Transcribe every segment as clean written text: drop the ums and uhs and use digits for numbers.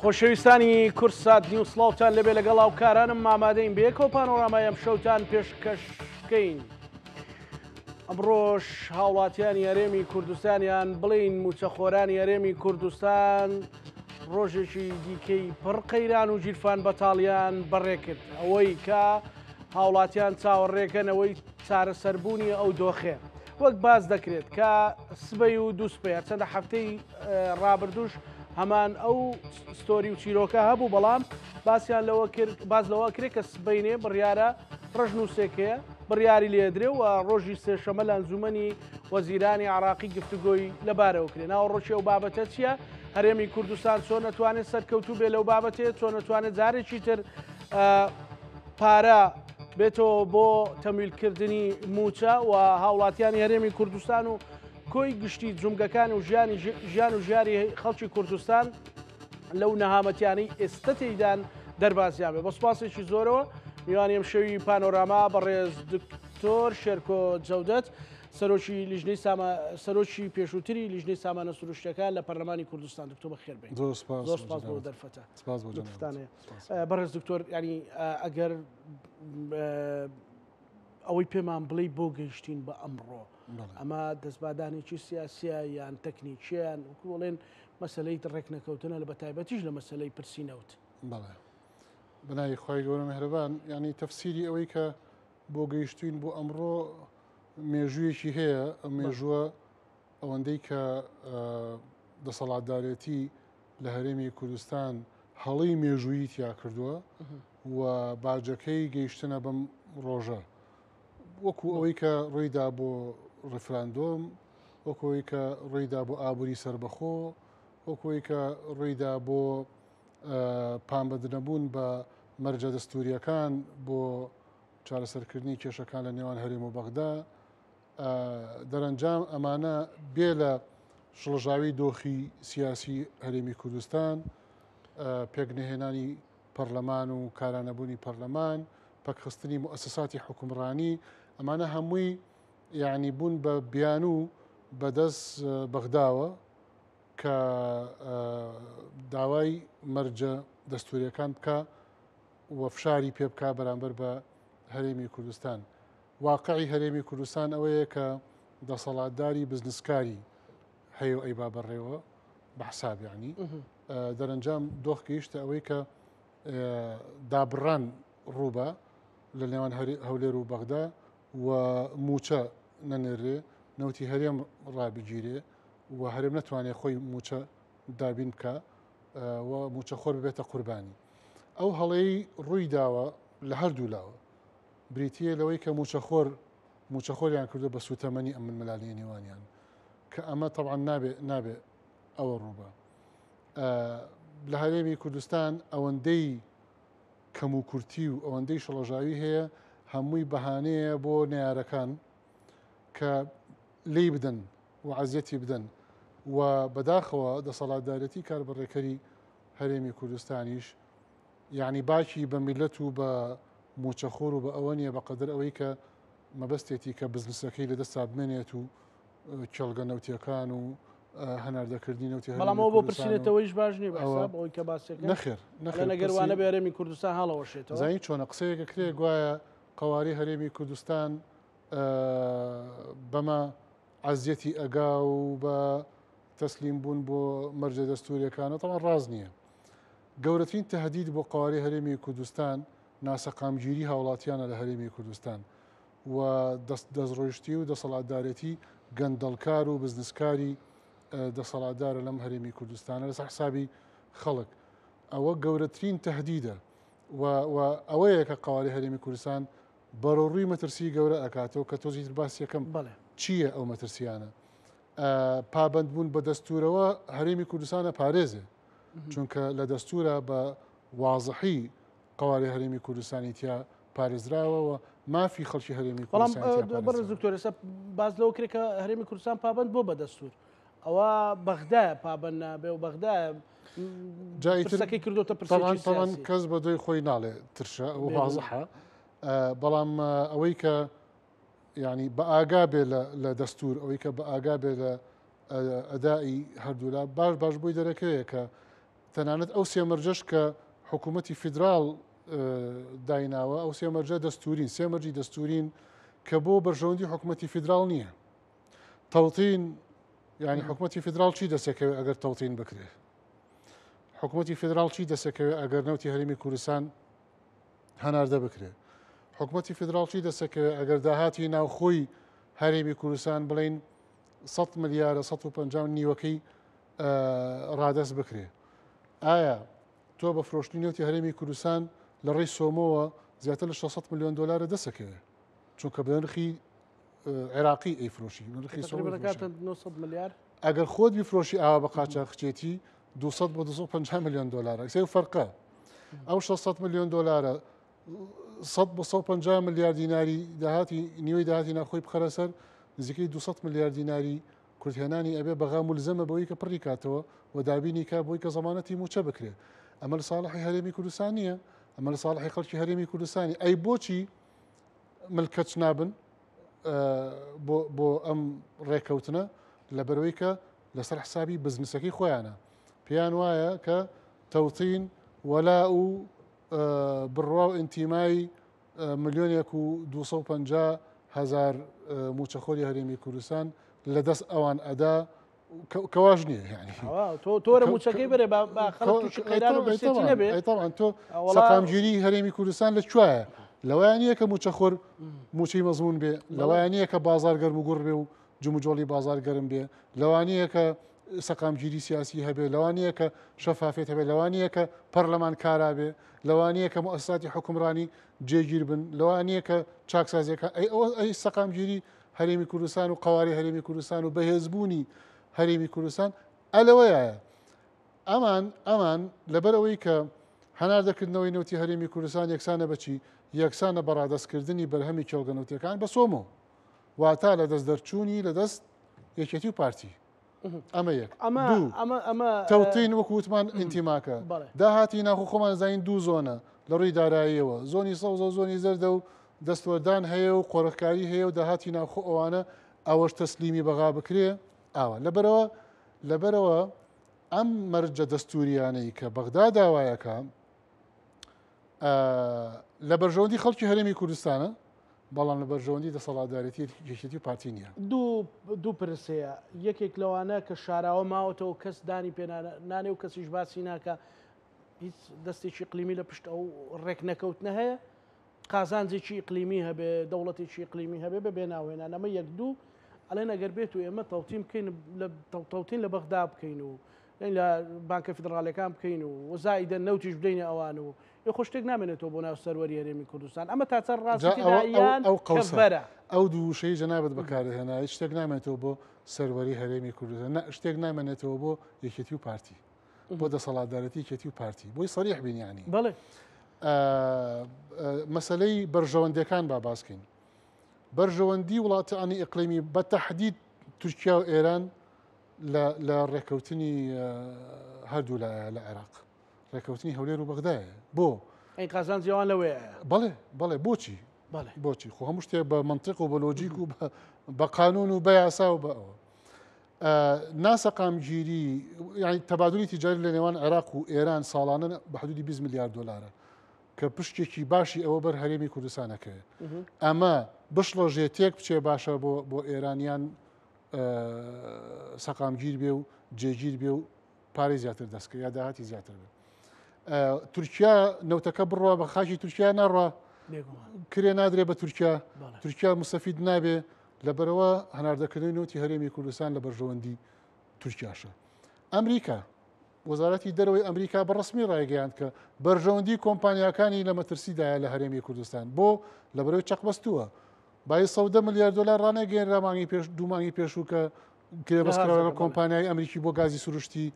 خۆشەویستانی کوردسات نیوز سڵاوتان لێبێ لەگەڵ هاوکارانم ئامادەین بەیەکەوە پانۆرامای ئەم شەوتان پێشکەش بکەین. ئەمڕۆش هاوڵاتیانی هەرێمی کوردستان یان بڵێین موچەخۆرانی هەرێمی کوردستان ڕۆژێکی دیکەی پڕ قەیران و گیرفان بەتاڵیان بەڕێکرد ئەوەی کە هاوڵاتیان چاوەڕێکەنەوەی چارەسەربوونی ئەو دۆخێ وەک باس دەکرێت کە سبەی و دووسپێ هەرچەندە هەفتەی ڕابردووش هەمان ئەو ستۆری و چیرۆکە هەبوو بەڵام باسیان لەوە کرد باس لەوە کرێت کە سبینێ بڕیارە ڕژنووسێکەیە بڕیاری لێدرێ و ڕۆژی سێشەمە لە ئەنجومەنی وەزیرانی عراقی گفتوگۆی لەبارەوە کرێ ناوەڕۆکی ئەو بابەتە چییە؟ هەرێمی کوردستان چۆن نەتوانێت سەرکەوتوو بێ لەو بابەتێ چۆن نەتوانێت جارێکی تر پارە بێتەوە بۆ تەمویلکردنی موچە و هاوڵاتیانی هەرێمی کوردستان و کۆی گشتی جومگەکان و ژیانی ژیان و ژیاری خەڵکی کوردستان لەو نەهامەتیانەی ئێستە تێیدان دەربازیان بێ. بە سوپاسێکی زۆرەوە میوانی ئەم شەوی پانۆراما بەڕێز دکتۆر شێرکۆ جەودەت سەرۆکی لیژنەی ساما سەرۆکی پێشووتری لیژنەی سامانە سروشتەکان لە پەرلەمانی کوردستان دکتۆر بەخێر بێن. زۆر سپاس زۆر سپاس بۆ دەرفەتە. سپاس بۆ لوتفتانێ. بەڕێز دکتۆر ینی ئەگەر ئەوەی پێمان بڵێی بۆ گەیشتین بە ئەمڕۆ ئەمە دەستبادانێکی سیاسیە یان تەکنیکیان وەکو بڵێن مەسلەی ڕێکنەکەوتنە لە بەتایبەتیش لە مەسلەی پرسی نەوت. بەڵێ بەناوی خوای گەورە مهرەبان یعنی تەفسیری ئەوەی کە بۆ گەیشتوین بۆ ئەمڕۆ مێژوویەکی هەیە ئەم مێژووە ئەوەندەی کە دەسەڵاتدارێتی لە هەرێمی کوردستان هەڵەی مێژوویی تیا کردووە و باجەکەی گەیشتنە بەم ڕۆژە وەکو ئەوەی کە ڕوویدا بۆ ڕفراندۆم وەکو ئەوەی کە ڕوویدا بۆ ئابووری سربەخۆ وەکو ئەوەی کە ڕوویدا بۆ پابەندنەبوون بە مەرجە دەستوریەکان بۆ چارەسەرکردنی کێشەکان لە نێوان هەرێم و بەغدا دەرەنجام ئەمانە بێ لە شڵەژاوی دۆخی سیاسی هەرێمی کوردستان، پێکنەهێنانی پەرلەمان و کارانەبوونی پەرلەمان، پەکخستنی موئەسەساتی حوکمڕانی، ئەمانە هەمووی یەعنی بوون بە بیانوو بەدەست بەغداوە کە داوای مەرجە دەستووریەکان بکا و فشاری پێ بکا بەرامبەر بە هەرێمی کوردستان. واقعی هەرێمی کوردستان ئەوەیە کە دەسەڵاتداری بزنسکاری هەیە و ئەیبا بەڕێوە بە حساب یعنی دەرەنجام دۆخ گەیشتە ئەوەی کە دابڕان ڕووبە لە نێوان هەولێر و بەغدا و موچە نەنێرێ نەوتی هەرێم ڕابگیرێ و هەرێم نەتوانێت خۆی موچە دابین بکە و موچەخۆر ببێتە قوربانی ئەو هەڵەی ڕووی داوە لە هەردوو لاوە بریتییە لەوەی کە مووچەخۆر مووچەخۆریان کردو بە سووتەمەنی ئەم ململانێی نێوانیان کە ئەمە تەبعەن نابێ نابێ ئەوە ڕووبا لە هەرێمی کوردستان ئەوەندەی کەم و کورتی و ئەوەندەی شڵەژاوی هەیە هەمووی بەهانەیە بۆ نەیارەکان کە لی بدەن و عەزیەتی بدەن و بەداخەوە دەسەڵاتدارەتی کاربڕێکەری هەرێمی کوردستانیش یەعنی باکی بە میللەت و بە مووچەخۆر و بە ئەوە نییە بە قەدەر ئەوەی کە مەبەستێتی کە بزنسەکەی لە دەستا بمێنێت و کێڵگە نەوتیەکان و هەناردەکردنی نەوتی هەرێمی بەڵام ئەوە بۆ کوردستان و پرسینێتەوەیش باش نییە بە ئەوە حساب ئەوەی کە باسەکەن نەخێر نەخێر ئەڵێن ئەگەر پرسی وانەبێ هەرێمی کوردستان هەڵەوەشێتەوە. زانی چۆنە قسەیەکە کرێ گوایە قەوارەی هەرێمی کوردستان بەمە عەزیەتی ئەگا و بە تەسلیم بوون بۆ مەرجە دەستوریەکانە تەبعەن ڕاست نییە. گەورەترین تەهدید بۆ قەوارەی هەرێمی کوردستان ناسەقامگیری هاوڵاتیانە لە هەرێمی کوردستان و دەستڕۆیشتی و دەسەڵاتدارێتی گەندەڵکار و بزنسکاری دەسەڵاتدارە لەم هەرێمی کوردستانە لەسەر حسابی خەڵک ئەوە گەورەترین تەهدیدە و ئەوەیە کە قەوارەی هەرێمی کوردستان بەرەوڕووی مەترسی گەورە ئەکاتەوە کە تۆزی تر باسی یەکەم چییە ئەو مەترسیانە پابەندبوون بە دەستورەوە هەرێمی کوردستانە پارێزێ چونکە لە دەستورە بە وازحی قوارەی هەرێمی کوردستانی تیا پارێزراوە و مافی خەڵکی هەرێمی بەڵام بەڕێز دکتۆر ئێستا باس لەوە کرێ کە هەرێمی کوردستان پابەند بۆ بە دەستور ئەوە بەغدایە پابەند نابێ و بەغدایە پرسەکەی کردوتە پرسەکەی کەس بە دوی خۆی ناڵێ ترشە ئەو وازحە بەڵام ئەوەی کە یعنی بە ئاگا بێ لە دەستور ئەوەی کە بە ئاگا بێ لە ئەدائی هەردوولا باش باش بۆی دەرەکەوێت کە تەنانەت ئەو سێ مەرجەش کە حکوومەتی فیدراڵ دایناوە ئەو سێ مەرجە دەستورین سێ مەرجی دەستورین کە بۆ بەرژەوەندی حکوومەتی فیدراڵ نییە تەوتین یعنی حکوومەتی فیدراڵ چی دەسەکەوێت ئەگەر تەوتین بکرێت حکوومەتی فیدراڵ چی دەسەکەوێت ئەگەر نەوتی هەرێمی کوردستان هەناردە بکرێت حکوومەتی فیدراڵ چی دەسەکەوێت ئەگەر داهاتی ناوخۆی هەرێمی کوردستان بڵین 100 ملیارە 150 نیوەکەی ڕادەست بکرێ ئایا تۆ بە فرۆشتنی نەوتی هەرێمی کوردستان لە ڕێی سۆمۆوە زیاتر لە 600 ملیۆن دلارە دەسەکەوێ چونکە بە نرخی عێراقی ئەیفرۆشی نرخی سۆمۆ 900 ملیار ئەگەر خۆت بیفرۆشی ئاوا بە قاچاخچێتی 200 بۆ 250 ملیۆن دلارە سێ فەرقە ئەو 600 ملیۆن دلارە 100 بۆ 150 ملیار دیناری داهاتی نیوەی داهاتی ناخۆی بخەرە سەر نزیکەی 200 ملیار دیناری کورتهێنانی ئەبێ بەغا مولزەمە بەوەی کە پڕی کاتەوە و دابینی کا بۆی کە زەمانەتی مووچە بکرێ. ئەمە لە ساڵحی هەرێمی کوردستان نییە، ئەمە لە ساڵحی خەڵکی هەرێمی کوردستانی. ئەی بۆچی ملکەچ نابن بۆ بۆ ئەم ڕێکەوتنە لەبەرەوەی کە لەسەر حسابی بزنسەکەی خۆیانە پێیان وایە کە تەوتین وەلا و بڕوا و ئینتیمای ملیۆنێک و 250 هەزار موچەخۆری هەرێمی کوردستان لە دەست ئەوان ئەدا کەواش نییە یعنی تۆ تۆرە موچەکەی بەرێ طبعا تۆ سەقامگیری هەرێمی کوردستان لە کوایە لەوەیان نییە کە موچەخۆر موچەی مەزمون بێ لەوەیان نییە کە بازار گەرم و گوڕ بێ و جموجۆڵی بازار گەرم بێ لەوانەیە کە سەقامگیری سیاسی هەبێ لەوانەیە کە شەفافێت هەبێ لەوانەیە کە پەرلەمان کارا بێ لەوانەیە کە موئەسساتی حوکمڕانی جێگیر بن لەوانەیە کە چاکسازیەکان ئەی ئەوە ئەی سەقامگیری هەرێمی کوردستان و قواری هەرێمی کوردستان و بەهێزبوونی هەرێمی کوردستان ئەلەوەیە ئەمان ئەمان لەبەر ئەوەی کە هەناردەکردنەوەی نەوتی هەرێمی کوردستان یەکسانە بەچی یەکسانە بە ڕادەستکردنی بەرهەمی کێڵگە نەوتیەکان بە سۆمۆ واتا لە دەست دەرچوونی لە دەست یەکێتی و پارتی ئەمە یەک ئەمە ئەمە ئەمە تەوتین وەکو وتمان ئینتیماکە داهاتی ناخۆ خۆمان زانین دوو زۆنە لە ڕووی داراییەوە زۆنی سەوزە و زۆنی زەردە و دەستوەردان هەیە و قۆرخکاری هەیە و داهاتی ناوخۆ ئەوانە ئەوەش تەسلیمی بەغا بکرێ ئاوا لەبەرەوە لەبەرەوە ئەم مەرجە دەستوریانەی کە بەغدا داوایەکە لە بەرژەوەندی خەڵکی هەرێمی کوردستانە بەڵام لە بەرژەوەندی دەسەڵاتدارێتی یەکێتی و پارتی نییە. دوو پرس هەیە، یەکێک لەوانە کە شاراوە ماوەتەوە کەس دانی پێ نانێ و کەسیش باسی ناکا، هیچ دەستێکی ئیقلیمی لە پشت ئەو ڕێکنەکەوتنە هەیە، قازانجێکی ئیقلیمی هەبێ، دەوڵەتێکی ئیقلیمی هەبێ بە بێ ناوهێنان. ئەمە یەک. دوو، ئەڵێن ئەگەر بێت و ئێمە تەوتین بکەین لە تەوتین لە بەغدا بکەین و لە بانکە فیدڕاڵیەکان بکەین و وزائیدە نەوتیش بدەینە ئەوان و ئێ خۆ شتێک نامێنێتەوە بۆ ناو سەروەری هەرێمی کوردستان ئەمە تا چەند ڕاستی جا ئەوە تێدایە یان ئەو قەوسە کەڤەرە؟ ئەو دوو وشەی جەنابت بەکارهێنا هیچ شتێک نامێنێتەوە بۆ سەروەری هەرێمی کوردستان نا شتێک نامێنێتەوە بۆ یەکێتی و پارتی بۆ دەسەڵاتدارێتی یەکێتی و پارتی بۆی سەریح بین یانی بەڵێ مەسەلەی بەرژەوەندیەکان با باسکەین بەرژەوەندی وڵاتانی ئیقلیمی بە تەحدید تورکیا و ئێران لە ڕێکەوتنی هەردوو لایە لە عێراق ڕێکەوتنی هەولێر و بەغدایە بۆ ئەی قازانجی ئەوان لەوەیە بەڵێ بەڵێ بۆچی بۆچی خۆ هەموو شتێک بە منطق و بە لۆجیک و بە قانون و بە یاسا و بە ئەوە ناسەقامگیری یعنی تەبادلی تیجاری لە نێوان عێراق و ئێران ساڵانە بە حدودی 20 میلیارد دلارە کە پشکێکی باشی ئەوە بەر هەرێمی کوردستانەکەوێت ئەمە بشڵەژێ تێک بچێ باشە بۆ بۆ ئێرانیان سەقامگیر بێ و جێگیر بێ و پارەی زیاتر دەستکە یا داهاتی زیاتر بێ تورکیا نەوتەکە بڕوا بە خاکی تورکیا ناڕوا کرێ نادرێ بە تورکیا تورکیا مسەفید نابێ لەبەرەوە هەناردەکردنی نەوتی هەرێمی کوردستان لە بەرژەوەندی تورکیاشە ئەمریکا وەزارەتی دەرەوەی ئەمریکا بە ڕسمی ڕایگەیاند کە بەرژەوەندی کۆمپانیاکانی لە مەترسیدایە لە هەرێمی کوردستان بۆ لەبەرەوەی چەقبەستووە بایی 110 ملیار دلار ڕانەگەیەنرا مانگی پێش دوو مانگی پێشوو کە گرێبەست کراوە لەگەڵ کۆمپانیای ئەمریکی بۆ گازی سروشتی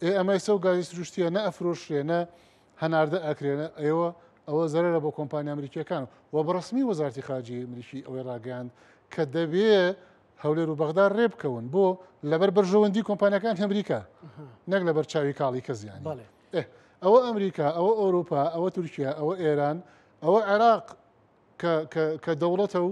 ئێ ئەمە ئێستا و گازی سروشتیە نە ئەفرۆشرێ نە هەناردە ئەکرێنە ئێوە ئەوە زەرەرە بۆ کۆمپانیا ئەمریکیەکان و بەڕسمی وەزارتی خارجی ئەمریکی ئەوەی ڕاگەیاند کە دەبێ هەولێر و بەغدا ڕێ بکەون بۆ لەبەر بەرژەوەندی کۆمپانیەکان ئەمریکا نەک لەبەر چاوی کاڵی کەس یانی ئەوە ئەمریکا ئەوە ئەوروپا ئەوە تورکیا ئەوە ئێران ئەوە عێراق کە کە کە دەوڵەتە و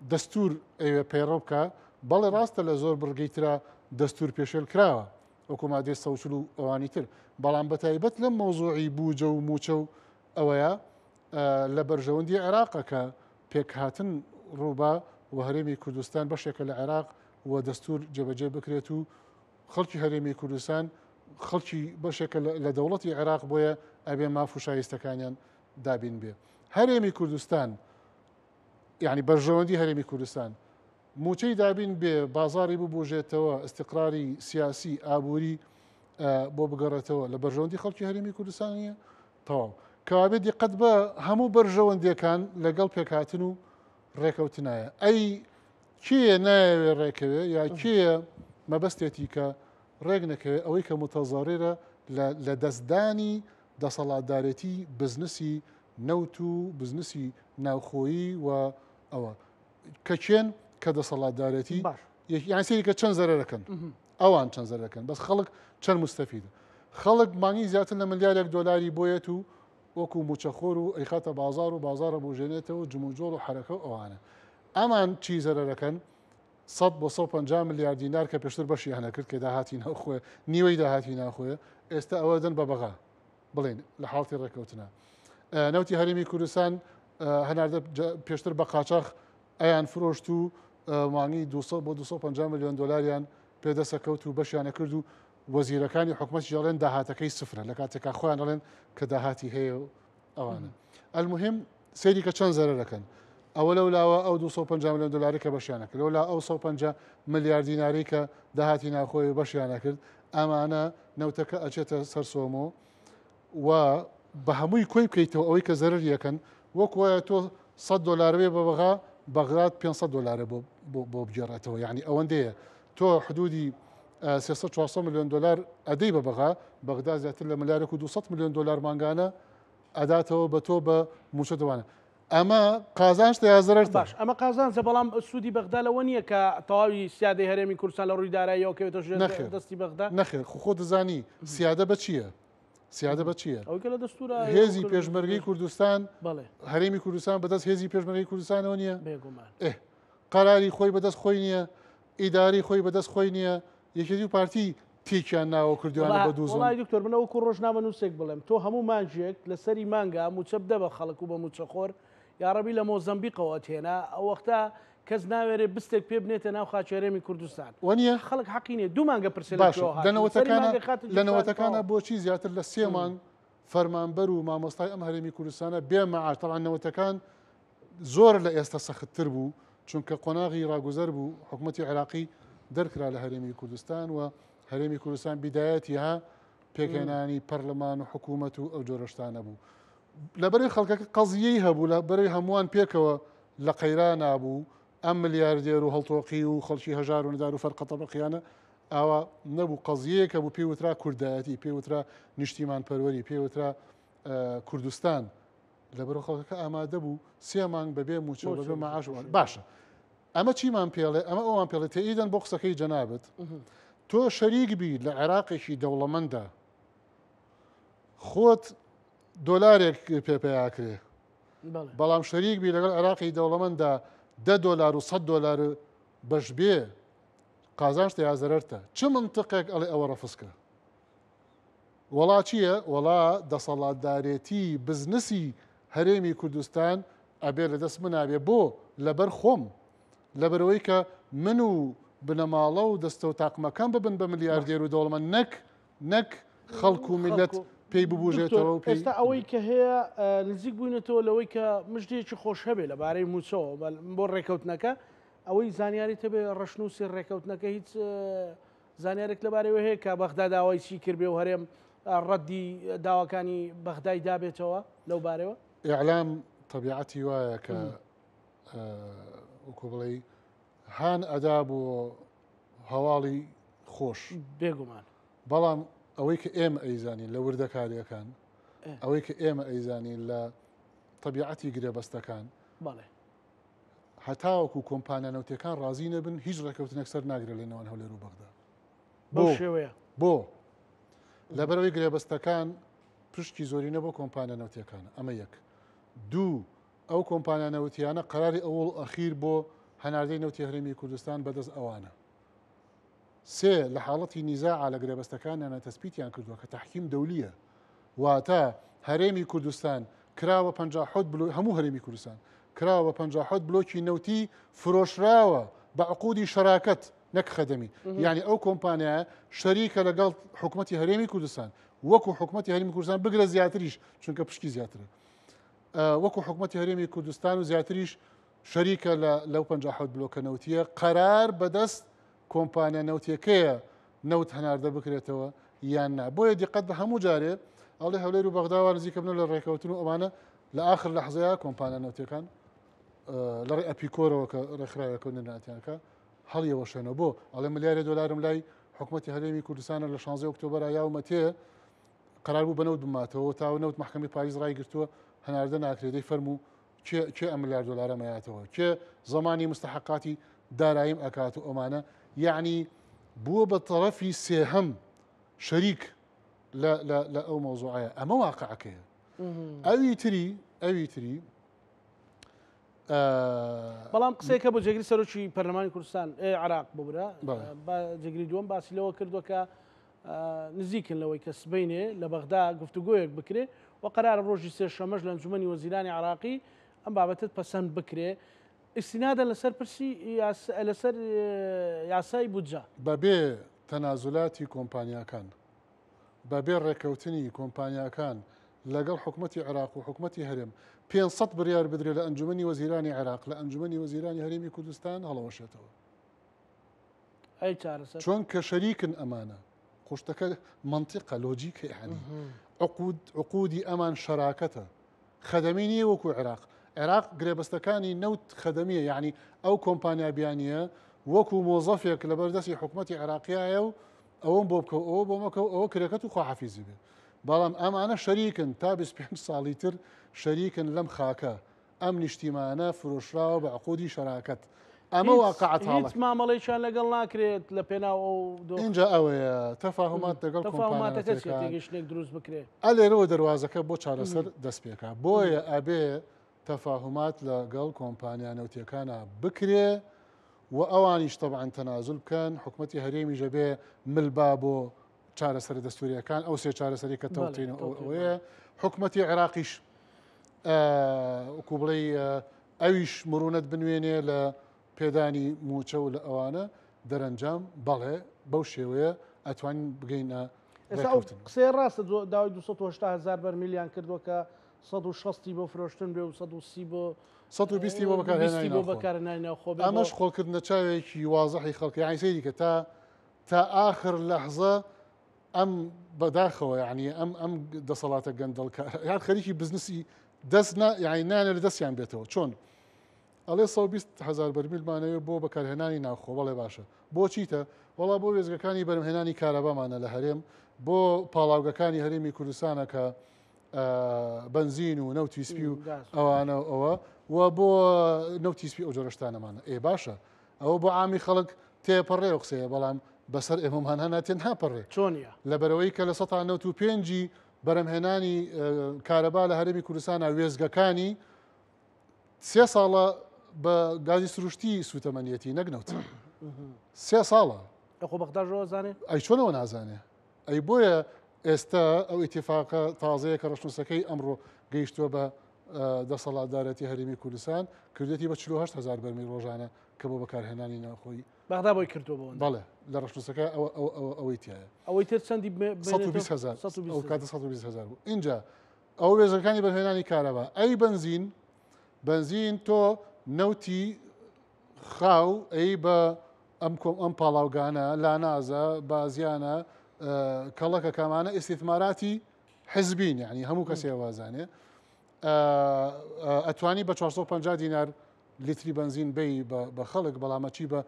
دەستور ئەوێ پەیڕەو بکا بەڵێ ڕاستە لە زۆر بڕگەی ترا دەستور پێشێل کراوە. وەکو مادەی 140 و ئەوانی تر بەڵام بە تایبەت لەم مەوزوعی بوجە و موچە و ئەوەیە لە بەرژەوەندی عێراقە کە پێکهاتن ڕووبا و هەرێمی کوردستان بەشێکە لە عێراق و دەستور جێبەجێ بکرێت و خەڵکی هەرێمی کوردستان خەڵکی بەشێکە لە دەوڵەتی عێراق بۆیە ئەبێ ماف و شایستەکانیان دابین بێ. هەرێمی کوردستان یعنی بەرژەوەندی هەرێمی کوردستان موچەی دابین بێ بازاری ببوژێتەوە ئیستیقراری سیاسی ئابووری بۆ بگەڕێتەوە لە بەرژەوەندی خەڵکی هەرێمی کوردستان نیە تەواو کەوابێ دیقەت بە هەموو بەرژەوەندیەکان لەگەڵ پێکهاتن و ڕێکەوتنایە ئەی کێیە نایەوێ ڕێکەوێ یا کێیە مەبەستێتی کە ڕێک نەکەوێ ئەوەی کە متەزەڕێرە لە دەستدانی دەسەڵاتدارێتی بزنسی نەوت و بزنسی ناوخۆیی و ئەوە کە کێن کە دەسەڵاتدارێتی یان سەیری کە چەند زەرەرەکەن ئەوان چەند زەرەکەن بەس خەڵک چەند مستەفیدە خەڵک مانگی زیاتر لە ملیارێک دۆلاری بۆیەت و وەکو موچەخۆر و ئەیخاتە بازار و بازارە بژێنێتەوە جموجۆڵ و حرەکە و ئەوانە ئەمان چی زەرەرەکەن 100 بۆ 150 ملیار دینار کە پێشتر بەشیان نەکرد کە داهاتی ناوخۆیە نیوەی داهاتی ناوخۆیە ئێستا ئەوە دەن بە بەغا بڵێن لە حاڵتی ڕێککەوتنە نەوتی هەرێمی کوردستان هەناردە پێشتر بە قاچاخ ئەیان فرۆشت و مانگی 200 بۆ 250 میلیۆن دلاریان پێدەسەکەوت و بەشیانە کرد و وەزیرەکانی حکومەت ژێڵێن داهاتەکەی سفرە لە کاتێکا خۆیان دەڵێن کە داهاتی هەیە و ئەوانە المهم سەیری کە چەند زەرەر دەکەن ئەوە لەو لاوە ئەو 250 میلیۆن دلاری کە بەشیانە کرد لەو لا ئەو 150 ملیار دیناری کە داهاتی ناوخۆی بەشیانە کرد ئەمانە نەوتەکە ئەچێتە سەر سۆمۆ و بە هەمووی کۆی بکەیتەوە ئەوەی کە زەرەر یەکەن وەک وایە تۆ 100 دلار بێ بە بەغا بەغداد 500 دلارە بۆ بۆ بگێڕێتەوە یعنی ئەوەندەیە تۆ حدودی 300 400 میلیۆن دلار ئەدەی بە بەغا بەغدا زیاتر لە ملیارێک و 200 میلیۆن دلار مانگانە ئەداتەوە بە تۆ بە موچە دەوانە ئەمە قازانجتە یا زەرەرتە؟ باش ئەمە قازانجە بەڵام سوودی بەغدا لەوە نییە کە تەواوی سیادەی هەرێمی کوردستان لە ڕووی داراییەوە کەوێتە ژێر نەخێر دەستی بەغدا؟ نەخێر خۆ خۆت دەزانی سیادە بە چییە؟ سیادە بە چییە؟ ئەوەی کە لە دەستوورا هێزی پێشمەرگەی کوردستان بەڵێ هەرێمی کوردستان بەدەست هێزی پێشمەرگەی کوردستانەوە نییە؟ بێگومان ئێ قەراری خۆی بەدەست خۆی نییە ئیداری خۆی بەدەست خۆی نییە یەکێتی و پارتی تێکیان ناوە کردویانە بە دوو زۆن. وەڵای دکتۆر من وەکو ڕۆژنامەنووسێک بڵێم تۆ هەموو مانگێک لەسەری مانگا مووچە بدە بە خەڵک و بە مووچەخۆر یاڕەبی لە مۆزەمبیقەوە ئەتهێنا ئەو وەختە کەس ناوێرێ بستێک پێ بنێتە ناو خاکی هەرێمی کوردستان وەنیە؟ خەڵک حەقی نیە دوو مانگە پرسێ لە باشە کوێوە لە هاتووە سەری نەوەتەکانا مانگە خاتە لە گیرفانی نەوەتەکانا تەواو. بۆچی زیاتر لە سێ مانگ فەرمانبەر و مامۆستای ئەم هەرێمی کوردستانە بێ مەعاش تەبعەن نەوەتەکان زۆر لە ئێستا سەختتر بوو، چونکە قۆناغی ڕاگوزەر بوو، حکومەتی عێراقی دەرکرا لە هەرێمی کوردستان و هەرێمی کوردستان بیدایەتی ها پێکهێنانی پەرلەمان و حکوومەت و ئەو جۆرە شتانە بوو. لەبەرەی خەڵکەکە قەزیەی هەبوو، لەبەرەی هەمووان پێکەوە لە قەیرانا بوو، ئەم ملیاردێر و هەڵتۆقی و خەڵکی هەژار و نەدار و فەرقە تەبەقیانە ئاوا نەبوو، قەزیەیەک هەبوو پێی وترا کوردایەتی، پێی وترا نیشتیمانپەروەری، پێی وترا کوردستان. لەبەرو خەڵکەکە ئامادە بوو سێ مانگ بەبێ موچە و بەبێ مەعاش باشە ئەمە چیمان پێڵێ ئەمە ئەومان پێڵێ تێئیدەن بۆ قسەکەی جەنابت تۆ شەریک بی لە عێراقێکی دەوڵەمەندە خۆت دۆلارێک پێ پەیاکرێ بەڵام شەریک بی لەگەڵ عێراقی دەوڵەمەندا دە دۆلار و 100 دۆلار بەش بێ قازانجتە یا زەرەرتە چ منطقێک ئەڵێ ئەوە ڕەفزکە وەڵا چییە؟ وەڵا دەسەڵاتدارێتی بزنسی هەرێمی کوردستان ئەبێ لە دەست منا بێ بۆ؟ لەبەر خۆم لەبەرئەوەی کە من و بنەماڵە و دەستە و تاقمەکەم ببن بە ملیاردێر و دەوڵەمەند نەک نەک خەڵک و میللەت پێی ببوژێتەوە و پێی ئێستا ئەوەی کە هەیە نزیک بووینەتەوە لەوەی کە مژدەیەکی خۆش هەبێ لەبارەی مووچەوە بۆ ڕێکەوتنەکە ئەوەی زانیاریت هەبێ ڕەشنووسی ڕێکەوتنەکە هیچ زانیارێک لەبارەیەوە هەیە کە بەغدا داوای چی کردبێ و هەرێم ڕەدی داواکانی بەغدای دابێتەوە لەو بارەوە؟ ئیعلام تەبیعەتی وایە کە وەکو بڵێی هان ئەدا بۆ هەواڵی خۆش بێگومان بەڵام ئەوەی کە ئێمە ئەیزانین لە وردەکاریەکان ئەوەی کە ئێمە ئەیزانین لە تەبیعەتی گرێبەستەکان بەڵێ هەتاوەکو کۆمپانیا نەوتیەکان ڕازی نەبن هیچ ڕێکەوتنێک سەر ناگرێت لە نێوان هەولێر و بەغدا. بەو شێوەیە. بۆ؟ لەبەرئەوەی گرێبەستەکان پشکی زۆرینە بۆ کۆمپانیا نەوتیەکانە ئەمە یەک. دوو ئەو کۆمپانیا نەوتیانە قەراری ئەوەڵ و ئەخیر بۆ هەناردەی نەوتی هەرێمی کوردستان بەدەست ئەوانە. سێ، لە حاڵەتی نیزاعا لە گرێبەستەکانیانا تەسبیتیان کردووە کە تەحکیم دەولییە. واتە هەرێمی کوردستان کراوە 57 بلۆ هەموو هەرێمی کوردستان کراوە بە 57 بلۆکی نەوتی فرۆشراوە بە عقودی شەراکەت نەک خەدەمی یعنی ئەو کۆمپانیایە شەریکە لەگەڵ حکوومەتی هەرێمی کوردستان وەکو حکوومەتی هەرێمی کوردستان بگرە زیاتریش چونکە پشکی زیاترە وەکو حکوومەتی هەرێمی کوردستان و زیاتریش شەریکە لە لەو 57 بلۆکە نەوتیە قەرار بەدەست کۆمپانیا نەوتیەکەیە نەوت هەناردە بکرێتەوە یان نا بۆیە دیقەت بە هەموو جارێ ئەڵێ هەولێر و بەغداوە نزیکە بنە لە ڕێکەوتن و ئەمانە لە ئاخر لە حزەیە کۆمپانیا نەوتەکان لە ڕێ ئەپیکۆرەوە کە ڕێکخراوەکە و نەناتیانکە هەڵیەوەشێنەوە بۆ ئەڵێ ملیارێ دۆلارم لای حکوومەتی هەرێمی کوردستانە لە 16 ئۆکتۆبەرا یاومەتێ قرار بوو بەنەوت بماتەوە تاوە نەوت محکمەی پاریس ڕایگرتووە هەناردە ناکرێت دەی فەرموو کێ کێ ئەم ملیار دۆلارە مەیاتەوە کێ زەمانی مستحقاتی داراییم ئەکات و ئەمانە یعنی بووە بە تەرەفی سێهەم شەریک لە لە لە ئەو مەوزوعەیە ئەمە واقعەکەیە ئەوی تری ئەوی تری بەڵام قسەیەکە بۆ جێگری سەرۆکی پەرلەمانی کوردستان عراق ببرە جێگری دووەم باسی لەوە کردووە کە نزیکن لەوەی کە سبەینێ لە بەغدا گفتوگۆیەک بکرێ و قەرارە ڕۆژی سێشەمەش لە ئەنجومەنی وەزیرانی عراقی ئەم بابەتت پەسەند بکرێ ئیستینادە لەسەر پرسی لەسەر یاسای بودجە. بەبێ تەنازولاتی کۆمپانیاکان، بەبێ ڕێککەوتنی کۆمپانیاکان لەگەڵ حکومەتی عێراق و حکومەتی هەرێم، 500 بڕیار بدرێ لە ئەنجومەنی وەزیرانی عێراق لە ئەنجومەنی وەزیرانی هەرێمی کوردستان هەڵەوەشێتەوە. ئەی چارەسەر؟ چۆن کە شەریکن ئەمانە خۆشتەکە مەنتیقە لۆجیکە یعنی عقود عقودی ئەمان شەراکەتە خەدەمی نییە وەکو عێراق عێراق گرێبەستەکانی نەوت خەدەمیە یعنی ئەو کۆمپانیا بیانیە وەکو مۆزەفێک لەبەر دەستی حکوومەتی عێراقیایە و ئەوەم بۆ بکە ئەوە بۆ مەکە و ئەوە کرێکەت و خواحافیزی بێ بەڵام ئەمانە شەریکن تا 25 ساڵی تر شەریکن لەم خاکە ئەم نیشتیمانە فرۆشراوە بە عقودی شەراکەت. ئەمە واقعە تاڵەکە. هیچ مامەڵەیەکیان لەگەڵ ناکرێت لە پێناو ئەو دۆخ. ئینجا ئەوەیە تەفاهومات لەگەڵ تەفاهوماتەکە چیە کۆمپانیاتەکان. تێگەیشتنێک دروست بکرێ. ئە لێرەوە دەروازەکە بۆ چارەسەر دەست پێکا. بۆیە ئەبێ تەفاهومات لەگەڵ کۆمپانیا نەوتیەکانا بکرێ و ئەوانیش تەبعەن تەنازول بکەن، حکومەتی هەرێمیش ئەبێ مل با بۆ چارەسەرە دەستوریەکان ئەو سێ چارەسەری کە تەوتین ئەوەیە حکومەتی عێراقیش وەکو بڵێ ئەویش مرونەت بنوێنێ لە پێدانی موچە و لە ئەوانە دەرەنجام بەڵێ بەو شێوەیە ئەتوانین بگەینە قسەی ڕاستە داوای 280 هزار بەرمیلیان کردووە کە 160 بۆ فرۆشتن بێ و 130 بۆ 120 بۆ بەکارهێنانی ناوخۆ ئەمەش خۆڵکردنە چاوێکی وازحی خەڵکی یانی سەیری کە تا تا ئاخر لەحزە ئەم بەداخەوە یعنی ئەم ئەم دەسەڵاتە گەندەڵکارە یان خەریکی بزنسی دەست نا یعنی نانێ لە دەستیان بێتەوە چۆن ئەڵێ 120 هزار بەرمیلمانەوە بۆ بەکارهێنانی ناوخۆ بەڵێ باشە بۆ چیتە وەڵا بۆ وێزگەکانی بەرهێنانی کارەبامانە لە هەرێم بۆ پاڵاوگەکانی هەرێمی کوردستانە کە بنزین و نەوتی سپی و ئەوانە ئەوە و بۆ نەوتی سپی ئەو جۆرەشتانەمانە ئێ باشە ئەوە بۆ عامی خەڵک تێپەڕێ ئەو قسەیە بەڵام بەسەر ئێمەمانە ناتێ ناپەڕێ. چۆنیە؟ لەبەرئەوەی کە 95% ی بەرەمهێنانی کارەبا لە هەرێمی کوردستانە وێستگەکانی سێ ساڵە بە گازی سروشتی سوتەمەنیەتی نەک نەوت سێ ساڵە. خۆ بەغداش ئەوە زانێ؟ ئەی چۆنەوە نازانێ؟ ئەی بۆیە ئێستا ئەو ئیتیفاقە تازەیە کە ڕەشنووسەکەی ئەمڕۆ گەیشتووە بە دەسەڵاتدارەتی هەرێمی کوردستان کردێتی بە 48 هزار بەرمیل ڕۆژانە کە بۆ بەکارهێنانی ناوخۆی بەغدا بۆی کردووە بۆ بەڵێ لە ڕەشنووسەکە ئەوەی تایە ئەوەی تر چەندی 120 هزار ئەو کاتە 120 هزار بوو اینجا ئەو وێزەکانی بەرهێنانی کارەبا ئەی بنزین بنزین تۆ نەوتی خاو ئەی بە ئەم کۆم ئەم پاڵاوگانە لانازە بازیانە کەڵەکە کامانە ئیسیثماراتی حزبین یعنی هەموو کەسێ وازانێ ئەتوانی بە 450 دینار لیتری بەنزین بی بە خەڵک بەڵام ئەچی بە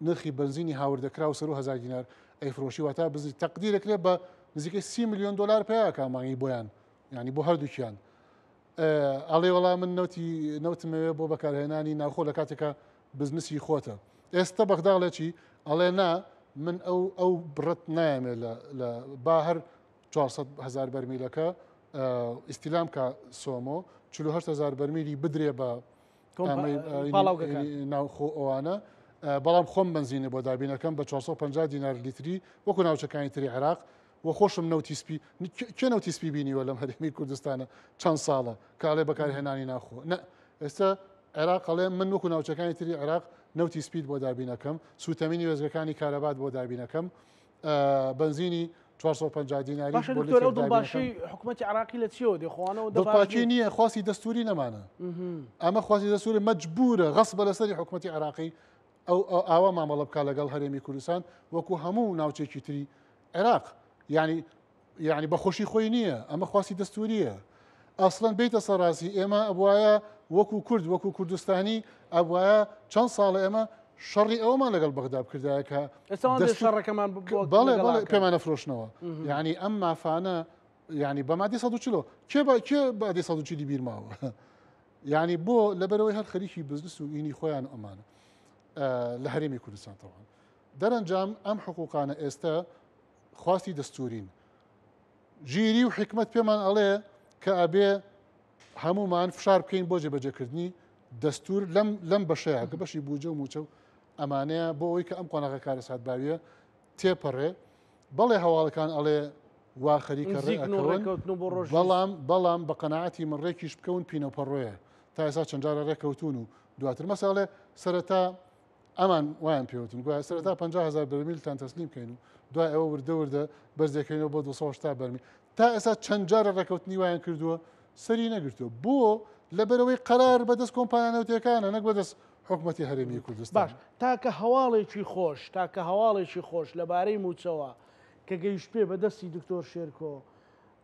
نرخی بەنزینی هاوردەکراو سەرو هەزار دینار ئەیفرۆشی واتا بزنی تەقدیرەکرێ بە نزیکەی سی ملیۆن دلار پێیاکە مانگی بۆیان یعنی بۆ هەردووکیان ئەڵێ وەڵا من نەوتی نەوتمەوێ بۆ بەکارهێنانی ناوخۆ لە کاتێکە بزنسی خۆتە ئێستا بەغدا ئەڵێ چی ئەڵێ نا من ئەو ئەو بڕەت نایەمێ لە با هەر 400 هزار بەرمیلەکە ئیستیلام کە سۆمۆ 48 هزار بەرمیلی بدرێ بە ناوخۆ ئەوانە. بەڵام خۆم بەنزینی بۆ دابینەکەم بە 450 دینار لیتری وەکو ناوچەکانی تری عێراق و خۆشم نەوتی سپی کێ نەوتی سپی بینیوە لەم هەرێمی کوردستانە چەند ساڵە کاڵێ بەکارهێنانی ناخۆ نە ئێستا عێراق ئەڵێ من وەکو ناوچەکانی تری عێراق نەوتی سپیت بۆ دابینەکەم سوتەمینی وێزگەکانی کارەبات بۆ دابینەکەم بەنزینی 450 دیناری باشە دکتۆر ئەو دڵباشی حکوومەتی عراقی لە چیەوە دێ خۆوانەوە دڵپاکی نییە خواستی دەستوری نەمانە ئەمە خواستی دەستوری مەجبورە غەسبە لەسەری حکوومەتی عراقی ئەو ئاوا مامەڵە بکا لەگەڵ هەرێمی کوردستان وەکو هەموو ناوچێکی تری عێراق یعنی یعنی بەخۆشی خۆی نییە ئەمە خواستی دەستوریە ئەسڵەن بیتە سەرڕاستی ئێمە ئەبواە وەکو کورد وەکو کوردستانی ئەبواە چەند ساڵە ئێمە شەڕی ئەومان لەگەڵ بەغدا بکردایە کە شەڕەکەمان بەڵێ بەڵێ پێمانە فرۆشنەوە یعنی ئەم مافانە یعنی بە مادی 140 کێ بە کێ بادی 140 بیرماوە یعنی بۆ لەبەرەوەی هەر خەریکی بزنس و ئینی خۆیان ئەمانە لە هەرێمی کوردستان تەوان دەرەنجام ئەم حقوقانە ئێستا خواستی دەستورین ژیری و حکمت پێمان ئەڵێ کە ئەبێ هەمومان فشار بکەین بۆ جێبەجێکردنی دەستور لەم لەم بەشەیە کە بەشی بوجە و موچە و ئەمانەیە بۆ ئەوەی کە ئەم قۆناغە کارەساتباویە تێپەڕێ بەڵێ هەواڵەکان ئەڵێ وا خەریکە ڕێکەوتن بەڵام بەڵام بە قەناعەتی من ڕێکیش بکەون پینەپەڕۆیە تا ئێستا چەند جارە ڕێکەوتون و دواتر مەساڵێ سەرەتا ئەمان وایان پێوتن گوایە سەرەتا 50 هزار بەرمیلتان تەسلیم بکەین و دوای ئەوە وردە وردە بەرزەکەینەوە بۆ 280 بەرمیل تا ئێستا چەند جارە ڕێکەوتنی وایان کردووە سەری نەگرتووە بۆ لەبەرەوەی قەرار بەدەست کۆمپانیا نەوتیەکانە نەک بەدەست حکومەتی هەرێمی کوردستان. باش تاکە هەواڵێکی خۆش تاکە هەواڵێکی خۆش لەبارەی مووچەوە کە گەیشتبێ بە دەستی دکتۆر شێرکۆ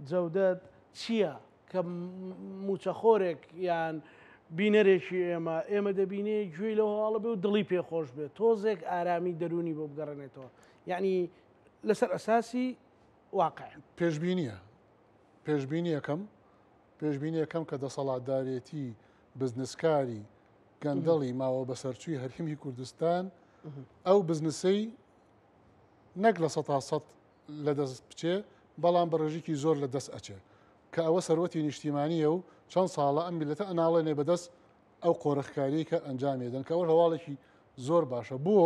جەودەت چییە کە مووچەخۆرێک یان بینەرێکی ئێمە ئێمە دەبینێ گوێی لەو هەواڵە بێ و دڵی پێ خۆش بێت تۆزێک ئارامی دەروونی بۆ بگەڕێنێتەوە یعنی لەسەر ئەساسی واقع. پێشبینیە پێشبینیەکەم پێشبینیەکەم کە دەسەڵاتدارێتی بزنسکاری گەندەڵی ماوە بەسەرچووی هەرێمی کوردستان ئەو بزنسەی نەک 100% لە دەست بچێ بەڵام بە ڕێژێکی زۆر لە دەست ئەچێ کە ئەوە سەروەتی نیشتیمانیە و چەند ساڵە ئەم میلەتە ئەناڵێنێ بەدەست ئەو قۆرخکاریی کە ئەنجامی دەن کە ئەوە هەواڵێکی زۆر باشە بۆ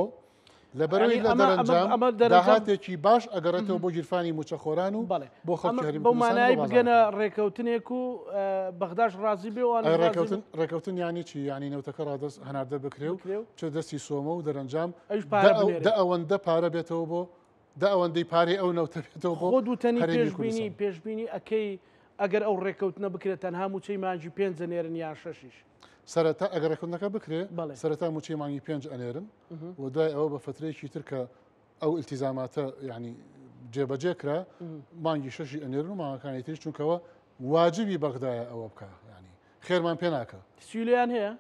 لەبەرەوەی لە دەرەنجام داهاتێکی باش ئەگەڕێتەوە بۆ گیرفانی موچەخۆران و بۆ خەڵکی هەرێمی بەو مانای بگەنە ڕێکەوتنێک و بەغداش ڕازی بێ وان ڕێکەوتن ڕێکەوتن یانی چی یانی نەوتەکە ڕادەست هەناردە بکرێ و چ دەستی سۆمە و دەرەنجام دە ئەوەندە پارە بێتەوە بۆ دە ئەوەندەی پارەی ئەو نەوتە بێتەوە بۆ خۆت وتەنی پێشبینی پێشبینی ئەکەی ئەگەر ئەو ڕێکەوتنە بکرێت تەنها موچەی مانگی پێنج ئەنێرن یان شەشیش؟ سەرەتا ئەگەر ڕێکەوتنەکە بکرێ سەرەتا موچەی مانگی پێنج ئەنێرن و دوای ئەوە بە فترەیەکی تر کە ئەو ئیلتیزاماتە یعنی جێبەجێ کرا مانگی شەشی ئەنێرن و مانگەکانی تریش چونکەوە واجبی بەغدایە ئەوە بکە ینی خێرمان پێ ناکە. سیولیان هەیە؟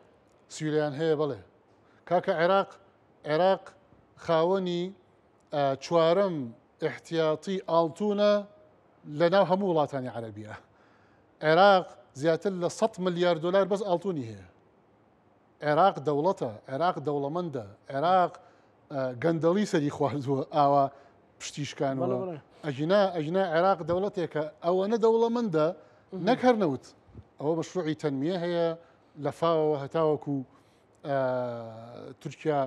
سیولیان هەیە بەڵێ کاکە عێراق عێراق خاوەنی چوارەم ئیحتیاتی ئاڵتونە لە ناو هەموو وڵاتانی عەرەبیە. عێراق زیاتر لە 100 ملیار دلار بەس ئاڵتونی هەیە. عێراق دەوڵەتە، عێراق دەوڵەمەندە، عێراق گەندەڵی سەری خواردووە ئاوا پشتیشکانەوە. ئەگینا ئەگینا عێراق دەوڵەتێکە ئەوەنە دەوڵەمەندە نەک هەر نەوت ئەوە مەشروعی تەنمیە هەیە لە فاوەوە هەتاوەکو تورکیا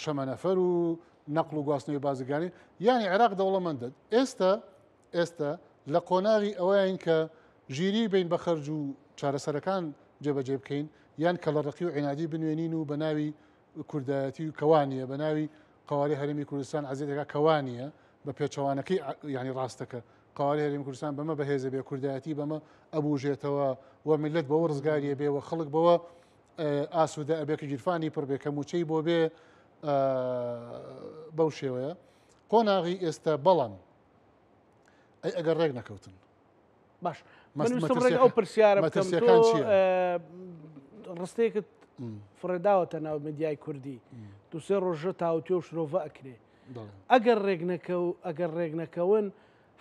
شەمەنەفەر و نەقل و گواستنەوەی بازرگانی یانی عێراق دەوڵەمەندە ئێستا ئێستا لە قۆناغی ئەوەین کە ژیری بین بە خەرج و چارەسەرەکان جێبەجێ بکەین یان کەڵەڕقی و عینادی بنوێنین و بە ناوی کوردایەتی و کەوانیە بە ناوی قواری هەرێمی کوردستان عزیزەکە کەوانیە بە پێچەوانەکەی ینی ڕاستەکە قواری هەرێمی کوردستان بەمە بەهێزە بێ کوردایەتی بەمە ئەبوژێتەوە و میلەت بەوە ڕزگاریە بێ و خەڵک بەوە ئاسوودە ئەبێ کە گیرفانی پڕ بێ کە مووچەی بۆ بێ بەو شێوەیە قۆناغی ئێستا بەڵام ئەی ئەگەر ڕێک نەکەوتن باش ڕێک ئەو پرسیارە بکەم تۆ ڕستێکت فڕێداوەتە ناو میدیای کوردی دوسێ ڕۆژە تاوتێ و شرۆڤە ئەکرێ ئەگەر ڕێک نەکەو ئەگەر ڕێک نەکەون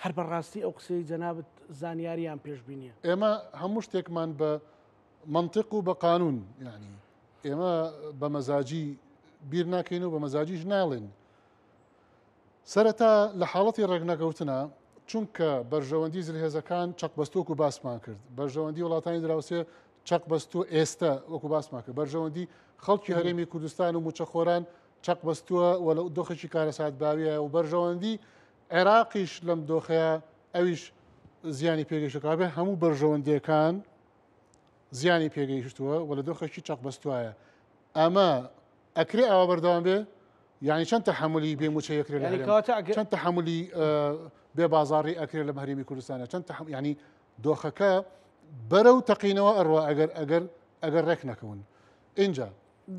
هەر بەڕاستی ئەو قسەی جەنابت زانیاریان پێشبینیە ئێمە هەموو شتێکمان بە مەنتق و بە قانون یعنی ئێمە بە مەزاجی بیر ناکەین و بە مەزاجیش ناڵێن سەرەتا لە حاڵەتی ڕێکنەکەوتنە چونکە بەرژەوەندی زلهێزەکان چەق بەستۆک و باسمان کرد بەرژەوەندی وڵاتانی دراوسێ چەق بەستۆ ئێستا وەکو باسمان کرد بەرژەوەندی خەڵکی هەرێمی کوردستان و موچەخۆران چەق بەستووە و لە دۆخێکی کارەساتباویە و بەرژەوەندی عێراقیش لەم دۆخەیە ئەویش زیانی پێگەیشتووە. کەوابێ هەموو بەرژەوەندیەکان زیانی پێگەیشتووە و لە دۆخێکی چەق بەستوایە. ئەمە ئەکرێ ئاوا بەردەوام بێ؟ یعنی چەند تەحەمولی بێ موچە یەکرێ لە هەرێم؟ چەند تەحەمولی بێ بازاڕی ئەکرێ لەم هەرێمی کوردستانە؟ چەند تەحەم یعنی دۆخەکە بەرەو تەقینەوە ئەڕوا ئەگەر ئەگەر ئەگەر ڕێک نەکەون. ئینجا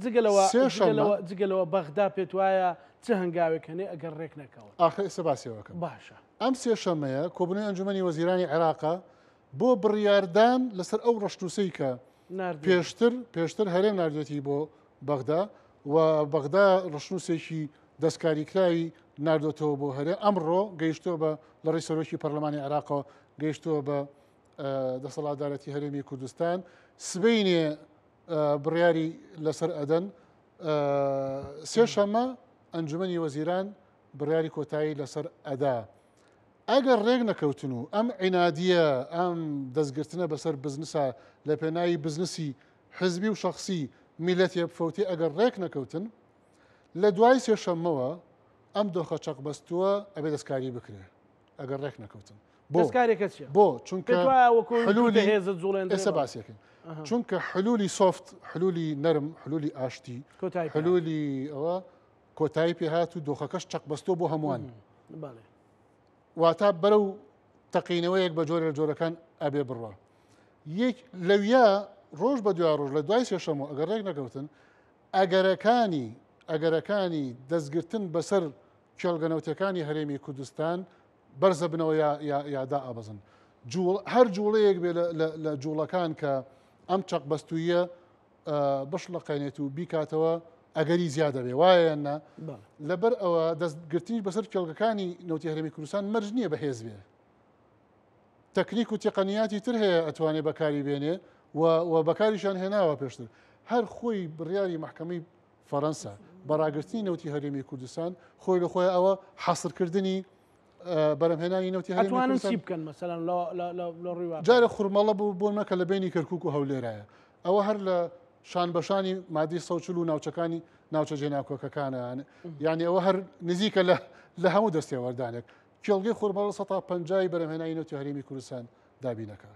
جگە لەوە بەغدا پێت وایە چ هەنگاوێک هەنێ ئەگەر ڕێک نەکەون؟ ئاخر ئێستا باسی ئەوە ئەکەم. باشە. ئەم سێشەممەیە کۆبوونەوەی ئەنجومەنی وەزیرانی عێراقە بۆ بڕیاردان لەسەر ئەو ڕەشنووسەی کە پێشتر پێشتر هەرێم ناردوێتی بۆ بەغدا و بەغدا ڕەشنووسێکی دەستکاریکراوی ناردۆتەوە بۆ هەرێم ئەمڕۆ گەیشتووە بە لە ڕێی سەرۆکی پەرلەمانی عێراقەوە گەیشتووە بە دەسەڵاتدارەتی هەرێمی کوردستان سبەینێ بڕیاری لەسەر ئەدەن سێشەمە ئەنجومەنی وەزیران بڕیاری کۆتایی لەسەر ئەدا ئەگەر ڕێک نەکەوتن و ئەم عینادیە ئەم دەستگرتنە بەسەر بزنسا لە پێناوی بزنسی حزبی و شخصی میلەتێ بفەوتێ ئەگەر ڕێک نەکەوتن لە دوای سێشەممەوە ئەم دۆخە چەقبەستووە ئەبێ دەستکاری بکرێ ئەگەر ڕێک نەکەوتن. بۆ دەستکارێکە چیە؟ بۆ چونکە پێت وایە وەکو حلولی هێزە جوڵێندرێ ئێستا باسیەکەین چونکە حلولی soft حلولی نەرم حلولی ئاشتی کۆتایی پێ هات. حلولی ئەوە کۆتایی پێهات و دۆخەکەش چەق بەستۆ بۆ هەمووان بەڵێ. واتا بەرەو تەقینەوەیەک بە جۆرە لە جۆرەکان ئەبێ بڕوا یەک لەویا ڕۆژ بە دوای ڕۆژ لە دوای سێشەمەوە ئەگەر ڕێک نەکەوتن ئەگەرەکانی ئەگەرەکانی دەستگرتن بەسەر کێڵگە نەوتەکانی هەرێمی کوردستان بەرزەبنەوە یا یا یا دائەبەزن جوڵ هەر جوڵەیەک بێ لە جوڵەکان کە ئەم چەقبەستوویە بشڵەقێنێت و بیکاتەوە ئەگەری زیادە بێ وایە یان نا لەبەر ئەوە دەستگرتنیش بەسەر کێڵگەکانی نەوتی هەرێمی کوردستان مەرج نییە بەهێز بێ تەکنیک و تقنیاتی تر هەیە ئەتوانێ بەکاری بێنێ و بەکاریشان هێناوە پێشتر هەر خۆی بڕیاری محکمەی فەرەنسا بە ڕاگرتنی نەوتی هەرێمی کوردستان خۆی لە خۆی ئەوە حەسرکردنی بەرەمهێنانی نەوتی هەرێمی ئەتوانن کوردستان چی بکەن مەسەلەن لە ڕووی واقع؟ جارێ خورمەڵە بوو بۆ نمونە کە لە بەینی کەرکوک و هەولێرایە ئەوە هەر لە شان بەشانی مادی 140 و ناوچەکانی ناوچە جێناکۆکەکانە یعنی ئەوە هەر نزیکە لە لە هەموو دەستێوەردانێک کێڵگەی خورمەڵە سەتا پەنجای بەرەمهێنانی نەوتی هەرێمی کوردستان دابینەکە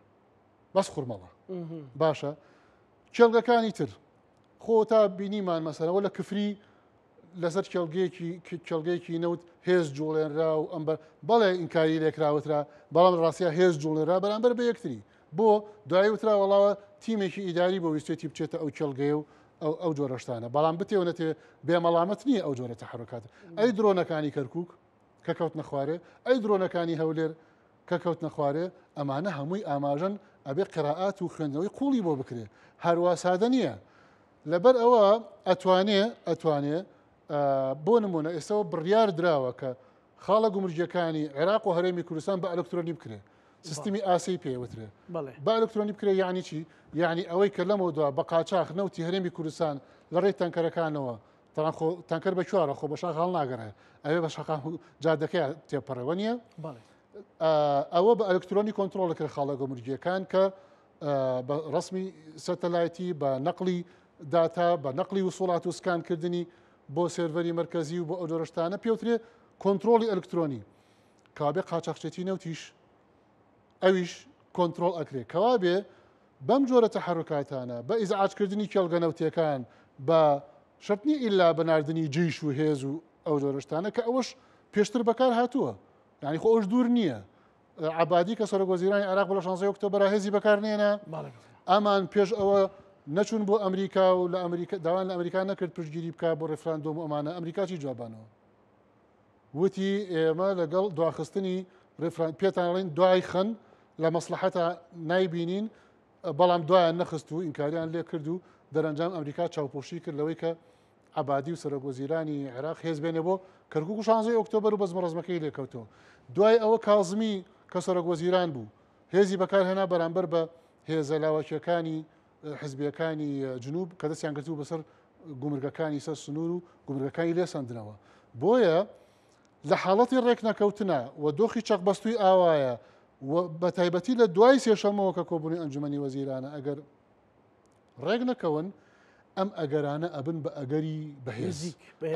بەس خورمەڵە باشە کێڵگەکانی تر خۆ تا بینیمان مەسەرەوە لە کفری لەسەر کێڵگەیەکی کێڵگەیەکی نەوت هێز جوڵێنرا و ئەم بەڵێ ئینکاری لێکراوترا بەڵام ڕاستیا هێز جوڵێنرا بەرامبەر بە یەکتری بۆ دوایی وترا وەڵاوە تیمێکی ئیداری بۆ ویستێتی بچێتە ئەو کێڵگەیە و ئەو ئەو جۆرەشتانە بەڵام بتێونەتێ بێمەڵامەت نییە ئەو جۆرە تەحرکات ئەی درۆنەکانی کەرکک کە کەوتنە خوارێ ئەی درۆنەکانی هەولێر کە کەوتنە خوارێ ئەمانە هەمووی ئاماژەن ئەبێ قرائات و خوێندنەوەی قوڵی بۆ بکرێ هەروا سادە نییە لەبەر ئەوە ئەتوانێ ئەتوانێ بۆ نمونە ئێستەوە بڕیار دراوە کە خاڵە گومرگیەکانی عێراق و هەرێمی کوردستان بە ئەلکترۆنی بکرێ سیستمی ئاسی پێوترێ بە ئەلکترۆنی بکرێ یعنی چی یعنی ئەوەی کە لەمەوە دوا بە قاچاخ نەوتی هەرێمی کوردستان لە ڕێی تەنکەرەکانەوە تەوان خۆ تەنکەر بە کوارە خۆ بە شاخ هەڵناگەڕێ ئەوێ بە شەقام جادەکەی تێپەڕێوە نییە ئەوە بە ئەلکترۆنی کۆنتترۆل کرد خاڵە گومرگیەکان کە بە ڕسمی سەتەلایتی بە نەقلی داتا بە نەقلی وسوڵات و سکانکردنی بۆ سێرڤەری مەرکەزی و بۆ ئەو جۆرەشتانە پێوترێ کۆنتترۆلی ئەلکترۆنی کەوابێ قاچاخچێتی نەوتیش ئەویش کۆنتترۆل ئەکرێ کەوابێ بەم جۆرە تەحەرکاتانە بە ئیزعاجکردنی کێڵگە نەوتیەکان بە شەرت نیە ئیلا بە ناردنی جەیش و هێز و ئەو جۆرە شتانە کە ئەوەش پێشتر بەکار هاتووە یعنی خۆ ئەوش دوور نییە عبادی کە سەرۆک وەزیرانی عێراق بۆ لە 16 ئۆکتۆبەرا هێزی بەکار نێنا ئەمان پێش ئەوە نەچوون بۆ ئەمریکا و لە ئەمریکا داوان لە ئەمریکا نەکرد پشتگیری بکە بۆ ڕێفراندۆم و ئەمانە ئەمریکا چی جوابانەوە وتی ئێمە لەگەڵ دواخستنی ڕێفران پێتانڵین دوای خەن لە مەسلحەتە نایبینین بەڵام دوایان نەخست و ئینکاریان لێ کرد و دەرەنجام ئەمریکا چاوپۆشی کرد لەوەی کە عەبادی و سەرۆک وەزیرانی عێراق هێز بێنێ بۆ کەرکوک و شانزەی ئۆکتۆبەر و بەزمە ڕەزمەکەی لێکەوتەوە. دوای ئەوە کازمی کە سەرۆک وەزیران بوو هێزی بەکارهێنا بەرامبەر بە هێزە لاوەکیەکانی حزبیەکانی جنوب کە دەستیان گرتبوو بەسەر گومرگەکانی سەر سنوور و گومرگەکانی لێسەندنەوە. بۆیە لە حاڵەتی ڕێکنەکەوتنە و دۆخی چەقبەستووی ئاوایە و بە تایبەتی لە دوای سێشەمەوە کە کۆبوونی ئەنجومەنی وەزیرانە ئەگەر ڕێک نەکەون. ئەم ئەگەرانە ئەبن بە ئەگەری بەهێز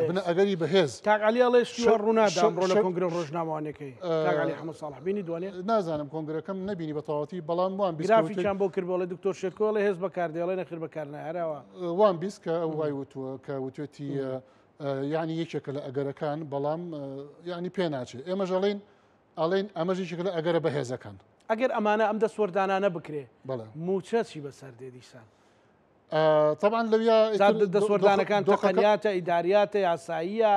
بنە ئەگەری بەهێز. کاک عەلی ئەڵێ شتی وا ڕوونادا ئەمڕۆ لە کۆنگرە ڕۆژنامەوانیەکەی کاک عەلی حەمە ساڵح بینی دوانێ؟ نازانم کۆنگرەکەم نەبینی بە تەواوەتی بەڵام وام بیست گرافیکیان بۆ کرد بۆڵێ دکتۆر شێرکۆ ئەڵێ هێز بەکاردێ ئەڵێ نەخێر بەکار نایە وام 20 کە ئەو وای وتووە کە وتێتی یعنی یەکێکە لە ئەگەرەکان بەڵام یعنی پێ ناچێت ئێمەش ئەڵێین ئەڵێن ئەمەش یەکێکە لە ئەگەرە بەهێزەکان. ئەگەر ئەمانە ئەم دەستوەردانانە بکرێ مووچە چی بەسەر دێ دیسان؟ تەبعەن لەویا دەستوەردانەکان تەقەنیاتە ئیداریاتە یاساییە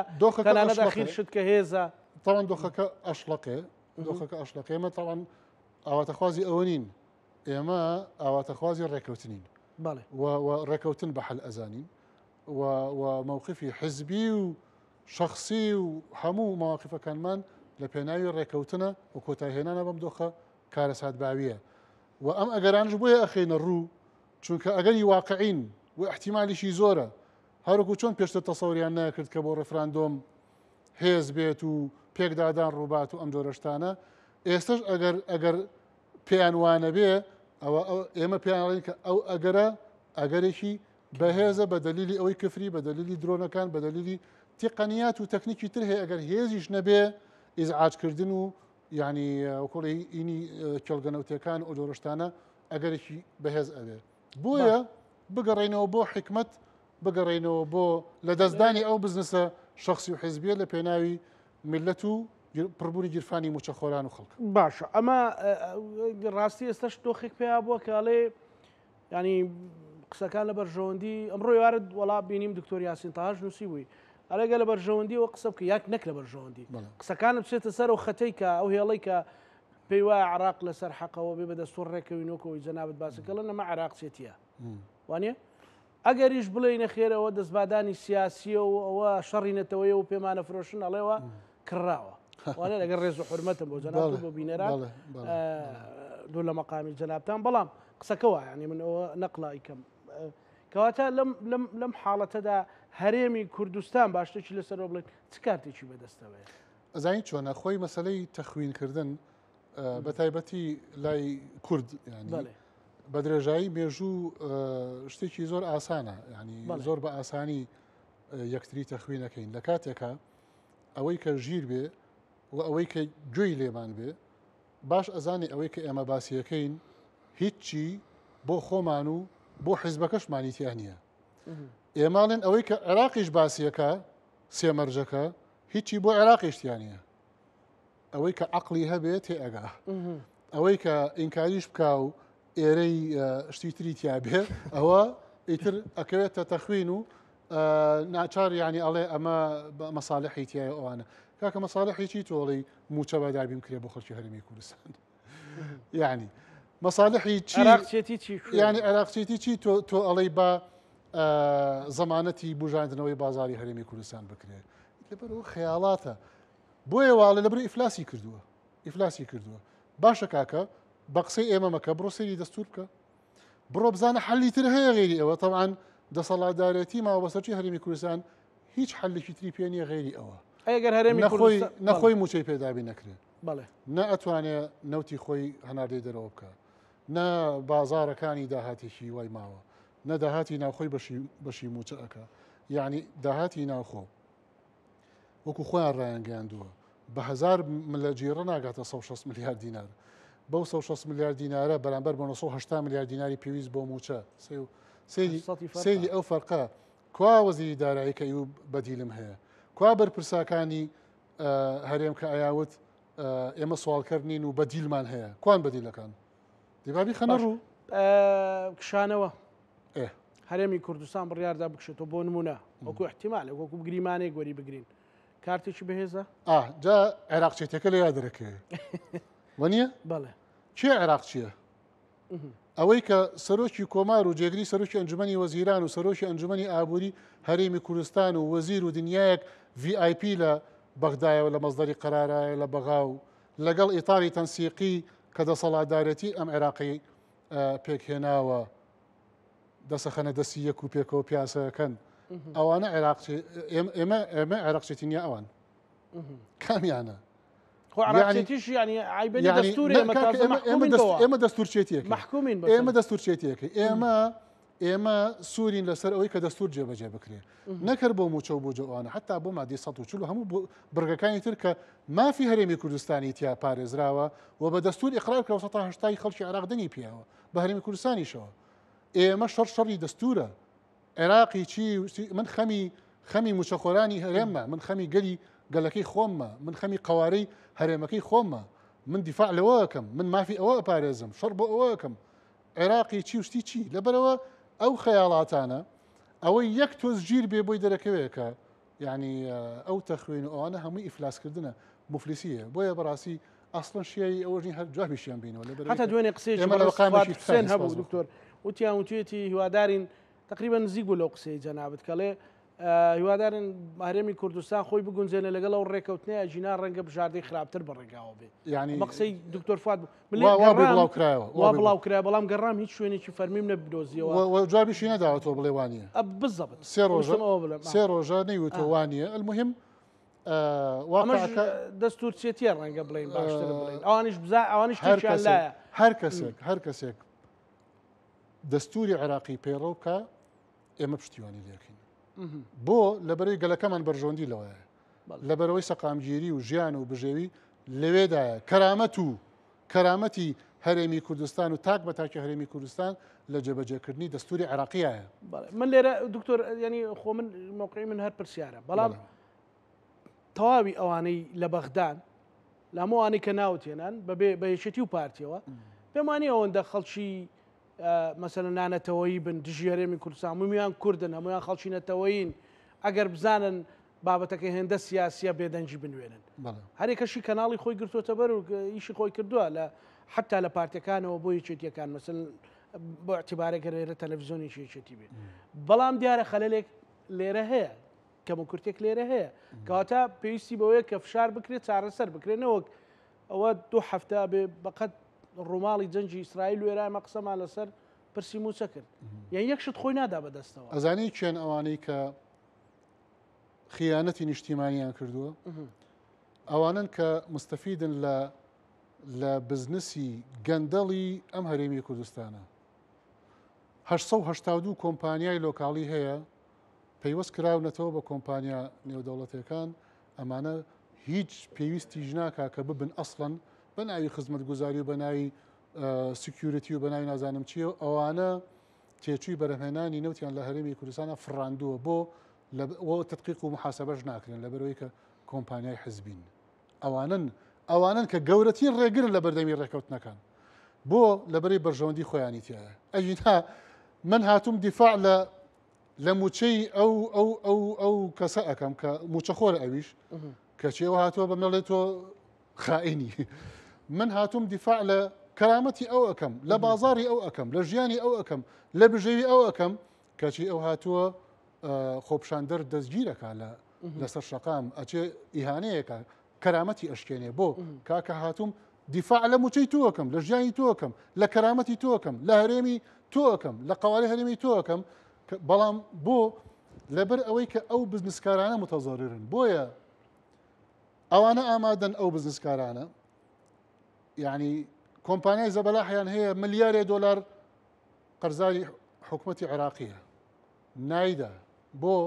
تەنانەت ئەخیر شت کە هێزە. تەبعەن دۆخەکە ئەشڵەقێ دۆخەکە ئەشڵەقێ ئێمە تەبعەن ئاواتەخوازی ئەوە نین ئێمە ئاواتەخوازی ڕێکەوتنین و ڕێکەوتن بە حەل ئەزانین و مەوقفی حزبی و شەخسی و هەموو مەواقفەکانمان لە پێناوی ڕێکەوتنە و کۆتایهێنانە بەم دۆخە کارەساتباویە و ئەم ئەگەرانش بۆیە ئەخەینە ڕوو چونکە ئەگەری واقعین و احتیمالیشی زۆرە هەروەکو چۆن پێشتر تەسەوریان نەکرد کە بۆ ڕێفراندۆم هێز بێت و پێکدادان ڕووبات و ئەم جۆرە شتانە ئێستش ئەگەر ئەگەر پێیان وانەبێ ئەوە ئێمە پێیان ئەڵێین کە ئەو ئەگەرە ئەگەرێکی بەهێزە بە دەلیلی ئەوەی کفری بە دەلیلی درۆنەکان بە دەلیلی تقنیات و تەکنیکی تر هەیە ئەگەر هێزیش نەبێ ئیزعاجکردن و یعنی وەکوڵی ئینی کێڵگە نەوتەکان و جۆرەشتانە ئەگەرێکی بەهێز ئەوێ بۆیە بگەڕێنەوە بۆ حکمت بگەڕێنەوە بۆ لەدەستدانی ئەو بزنسە شخصی و حزبیە لە پێناوی میلەت و پڕبوونی گیرفانی موچەخۆران و خەڵک. باشە ئەمە ڕاستی ئێستش دۆخێک پێیا بووە کە ئەڵێ ینی قسەکان لە بەرژەوەندی ئەمڕۆ یارت وەڵا بینیم دکتۆر یاسین تاهاش نووسی بووی ئەرێگە لە بەرژەوەندیەوە قسە بکە یاک نەک لە بەرژەوەندی قسەکانم بچێتە سەر و خەتەی کە ئەو هێڵی کە پێی وایە عراق لەسەر حەقەوە بێ بە دەستور ڕێکەوین وەکەوەی جەنابەت باسەکەڵە نەمە عراق چێتیە وانە ئەگەریش بڵێی نەخێر ئەوە دەستبادانی سیاسیە و ئەوە شەڕی نەتەوەیە و پێمانە فرۆشن ئەڵێوە کڕاوە وانە لەگەڵ ڕێز و حرمەتم بۆ جەناب بۆ بینەران دوور لە مەقامی جەنابتان بەڵام قسەکە وایە یعنی من ئەوە نەقڵە ئەیکەم کەواتە لەم لەم لەم حاڵەتەدا هەرێمی کوردستان باشتێکی لەسەرەوە بڵێن چ کارتێکی بەدەستەوەیە؟ ئەزانی چۆنە خۆی مەسلەی تەخوینکردن بە تایبەتی لای کورد ینی بە درێژایی مێژوو شتێکی زۆر ئاسانە ینی زۆر بە ئاسانی یەکتری تەخوینەکەین لە کاتێکە ئەوەی کە ژیر بێ و ئەوەی کە گوێی لێمان بێ باش ئەزانی ئەوەی کە ئێمە باسیەکەین هیچی بۆ خۆمان و بۆ حیزبەکەشمانی تیا نییە ئێماڵێن ئەوەی کە عێراقیش باسیەکە سێمەرجەکە هیچی بۆ عێراقیش تیا نییە ئەوەی کە عەقڵی هەبێ تێئەگا ئەوەی کە ئینکاریش بکا و ئێرەی شتی تری تیا بێ ئەوە ئیتر ئەکەوێتە تەخوین و ناچار ینی ئەڵێ ئەمە مەساالحی تایە ئەوانە کاکە مەساالحی چی تۆڵی موچە بە دابین کرێ بۆ خەڵکی هەرمی کوردستان یعنی مەساالحی چی چی ینی عێراقچێتی چی تۆ ئەڵێ بە زەمانەتی بژاندنەوەی بازاری هەرێمی کوردستان بکرێت لەبەرەوە خەیاڵاتە بۆیە واڵێ لەبەر ئیفلاسی کردووە ئیفلاسی کردووە باشە کاکە بە قسەی ئێمە مەکە بڕۆ سەیری دەستور بکە بڕۆ بزانە حەلی تر هەیە غێری ئەوە تەوان دەسەڵاتدارێتی ماوە بەسەرچی هەرێمی کوردستان هیچ حلێکی تری پێ نییە غێری ئەوە ئەگەر هەرێمی نەخۆی نەخۆی موچەی پێدابی نەکرێت بەڵێ نە ئەتوانێ نەوتی خۆی هەناردەی دەرەوە بکە نە بازارەکانی داهاتێکی وای ماوە نە داهاتی ناوخۆی بەشی بەشی موچە ئەکا یعنی داهاتی ناوخۆ وەکو خۆیان ڕایانگەیاندووە بە هەزار ملە جیڕە ناگاتە 160 ملیار دینار بەو 160 ملیار دینارە بەرامبەر بە 980 ملیار دیناری پێویست بۆ موچە سەیری ئەو فەرقە کوا وەزیری دارایی کە ئیو بەدیلم هەیە کوا بەرپرساکانی هەرێم کە ئەیاوت ئێمە سوالکەر نین و بەدیلمان هەیە کوان بەدیلەکان دیبابی خەنە ڕوو کشانەوە هەرێمی کوردستان بڕیاردا بکشێتەوە بۆ نمونە وەکو احتیمالێک وەکو گریمانەیەک وەری بگرین کارتێکی بەهێزە؟ جا عێراقچێتەکە لە یاد دەرەکەوێ وەنیە؟ بەڵێ کێ عێراقچیە؟ ئەوەی کە سەرۆکی کۆمار و جێگری سەرۆکی ئەنجومەنی وەزیران و سەرۆکی ئەنجومەنی ئابووری هەرێمی کوردستان و وەزیر و دنیایەک VIP لە بەغدایەوە لە مەزدەری قەرارایە لە بەغا و لەگەڵ ئیتاری تەنسیقی کە دەسەڵاتدارێتی ئەم عێراقی پێکهێناوە دەسەخەنە دەستی یەک و پێکەوە پیاسەکەن ئەوانە عێراقچی ئێمە ئێمە عێراقچێتی نیە ئەوان کامیانە ئێمە دەستورچێتیەکە محکومین ئێمە دەستورچێتیەکە ئێمە ئێمە سوورین لەسەر ئەوەی کە دەستور جێبەجێ بکرێ نەکەر بۆ موچە و بۆ جەوانە حتا بۆ مادی 140 و هەموو بڕگەکانی تر کە مافی هەرێمی کوردستانی تیا پارێزراوە و بە دەستور ئقرار کرا 180 خەڵکی عێراق دەنگی پیاوە بە هەرێمی کوردستانیشەوە ئێمە شەڕ شەڕی دەستورە عێراقی چی من خەمی خەمی موچەخۆرانی هەرێمە من خەمی گەلی گەلەکەی خۆممە من خەمی قوارەی هەرێمەکەی خۆممە من دیفاع لەوەکەم من مافی ئەوە ئەپارێزم شەڕ بۆ ئەوەکەم عێراقی چی و شتی چی لەبەرەوە ئەو خەیاڵاتانە ئەوەی یەک تۆز ژیر بێ بۆی دەرەکەوێت کە یعنی ئەو تەخوێن و ئەوانە هەمووی ئیفلاسکردنە مفلسیە بۆیە بەڕاستی ئەسڵەن شیایی ئەوەش نی هەر جوابیشیان بینەوە لەبەر حتا دوێنێ قسەیەکی ئێمە لە بەڕێز مەقامێکی فواد حوسێن ترین هەبوو سپاس بۆ دکتۆر وتیان وتوێتی هیوادارین تقریبا نزیک بوو لەو قسەی جەنابت کەڵێ هیوادارن هەرێمی کوردستان خۆی بگونجێنە لەگەڵ ئەو ڕێکەوتنەیە ژینا ڕەنگە بژاردەی خراپتر بەڕێگاوە بێت یعنی ئەمە قسەی دکتۆر فواد بوو من وا وا گەڕام بڵاو کرایەوە وا بڵاو کرا بەڵام گەڕام هیچ شوێنێکی فەرمیم نەبدۆزیەوە و جوابیشی نەداوەتەوە بڵێ وانە بالضبط سێ ڕۆژە ویستم ئەوە بڵێم. سێ ڕۆژە نەیوتەوە وانە المهم ئەمەش واقعەکە دەستورچێتیە ڕەنگە بڵێین باشتر بڵێین ئەوانیش بزا ئەوانیش هەر تێکیان کەسێک لایە هەر کەسێک هەر کەسێک دەستوری عێراقی پەیڕەو بکە ئێمە پشتیوانی لەکەین بۆ لەبەرەی گەلەکەمان بەرژەوەندی لەوەیە لەبەرەوەی سەقامگیری و ژیان و بژێوی لەوێدایە کەرامەت و کەرامەتی هەرێمی کوردستان و تاک بە تاکی هەرێمی کوردستان لە جێبەجێکردنی دەستوری عێراقیایە. من لێرە دکتۆر ینی خۆ من موقعی من هەر پرسیارە بەڵام تەواوی ئەوانەی لە بەغدان لامۆوانەی کە ناوتێنان بەبێ بە یەکێتی و پارتیەوە پێمانی ئەوەندە خەڵکی مەسەلەن نانەتەوەیی بن دژی هەرێمی کوردستان هەموویان کوردن هەموویان خەڵکی نەتەوەیین ئەگەر بزانن بابەتەکە هێندە سیاسیە بێدەنگی بنوێنن هەرێکەشی کەناڵی خۆی گرتوتە بەر و ئیشی خۆی کردووە لە حتا لە پارتەکانەوە بۆ یەکێتیەکان مەسن بۆ اعتبارێک لێرە تەلەڤزیۆنێکی یەکێتی بێت بەڵام دیارە خەلەلێک لێرە هەیە کەم و کورتێک لێرە هەیە کەواتە پێویستی بەوەیە کە فشار بکرێت چارەسەر بکرێت نەوەک ئەوە دوو هەفتە بێ بەقەت ڕووماڵی جەنگی ئیسرائیل و ئێران ئێمە قسەمان لەسەر پرسی مووچە کرد یان یەک شت خۆی نادا بەدەستەوە. ئەزانی کێن ئەوانەی کە خیانەتی نیشتیمانیان کردووە؟ ئەوانن کە مستەفیدن لە لە بزنسی گەندەڵی ئەم هەرێمی کوردستانە. 882 کۆمپانیای لۆکاڵی هەیە پەیوەست کراونەتەوە بە کۆمپانیا نێودەوڵەتیەکان، ئەمانە هیچ پێویستیش ناکا کە ببن ئەسڵەن بە ناوی خزمەتگوزاری و بە ناوی security و بە ناوی نازانم چییە و ئەوانە تێچووی بەرهەمهێنانی نەوتیان لە هەرێمی کوردستانە فڕاندووە بۆ تدقیق و محاسبەش ناکرێن لەبەرەوەی کە کۆمپانیای حزبین ئەوانن ئەوانن کە گەورەترین ڕێگرن لە بەردەمی ڕێکەوتنەکان بۆ لەبەری بەرژەوەندی خۆیانی تایە ئەگینا من هاتووم دیفاع لە لە موچەی ئەو ئەو ئەو ئەو کەسە ئەەکەم کە موچەخۆرە ئەویش کەچی ئەوە هاتووە بە مێڵێ تۆ خائینی من هاتووم دیفاع لە کەرامەتی ئەو ئەەکەم لە بازاری ئەو ئەەکەم لە ژیانی ئەو ئەەکەم لە بژێوی ئەو ئەەکەم کەچی ئەو هاتووە خۆپشاندەر دەستگیرەکە لە لەسەر شەقام ئەچێ ئیهانەیەکە کەرامەتی ئەشکێنێ بۆ کاکە هاتووم دیفاع لە موچەی تۆکەم لە ژیانی تۆکەم لە کەرامەتی تۆکەم لە هەرێمی تۆکەم لە قوارەی هەرێمی تۆکەم بەڵام بۆ لەبەر ئەوەی کە ئەو بزنسکارانە متەزەررن بۆیە ئەوانە ئامادەن ئەو بزنسکارانە یعنی کۆمپانیای زەبەلاحیان هەیە ملیارێ دۆلار قەرزاری حکوومەتی عێراقیە نایدا بۆ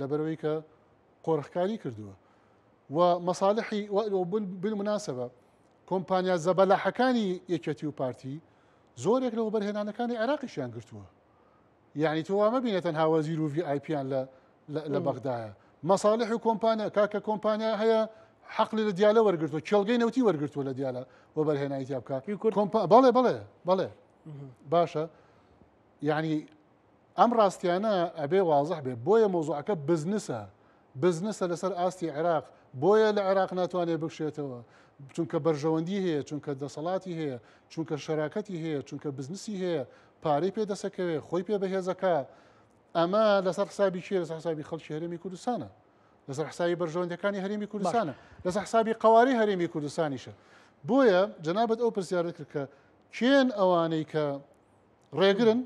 لەبەرەوەی کە قۆرخکاری کردووە و مەساڵحی بالمناسبە کۆمپانیا زەبەلاحەکانی یەکێتی و پارتی زۆرێک لە وەبەرهێنانەکانی عێراقیشیان گرتووە یعنی تۆ وا مەبینە تەنها وەزیر و VIP یان لە لە بەغدایە مەساڵح و کۆمپانیا کاکە کۆمپانیا هەیە حەقلی لە دیالە وەرگرتووە کێڵگەی نەوتی وەرگرتووە لە دیالە وەبەرهێنانی تیا بکە بەڵێ بەڵێ بەڵێ باشە یعنی ئەم ڕاستیانە ئەبێ وازح بێ بۆیە مەوزوعەکە بزنسە بزنسە لەسەر ئاستی عێراق بۆیە لە عێراق ناتوانێت بکشێتەوە چونکە بەرژەوەندی هەیە چونکە دەسەڵاتی هەیە چونکە شەراکەتی هەیە چونکە بزنسی هەیە پارەی پێ دەسەکەوێ خۆی پێ بەهێزەکە ئەمە لەسەر حسابی کێ لەسەر حسابی خەڵکی هەرێمی کوردستانە لەسەر حسابی بەرژەوەندەکانی هەرێمی کوردستانە لەسەر حسابی قوارەی هەرێمی کوردستانیشە بۆیە جەنابەت ئەو پرسیارت کرد کە کێن ئەوانەی کە ڕێگرن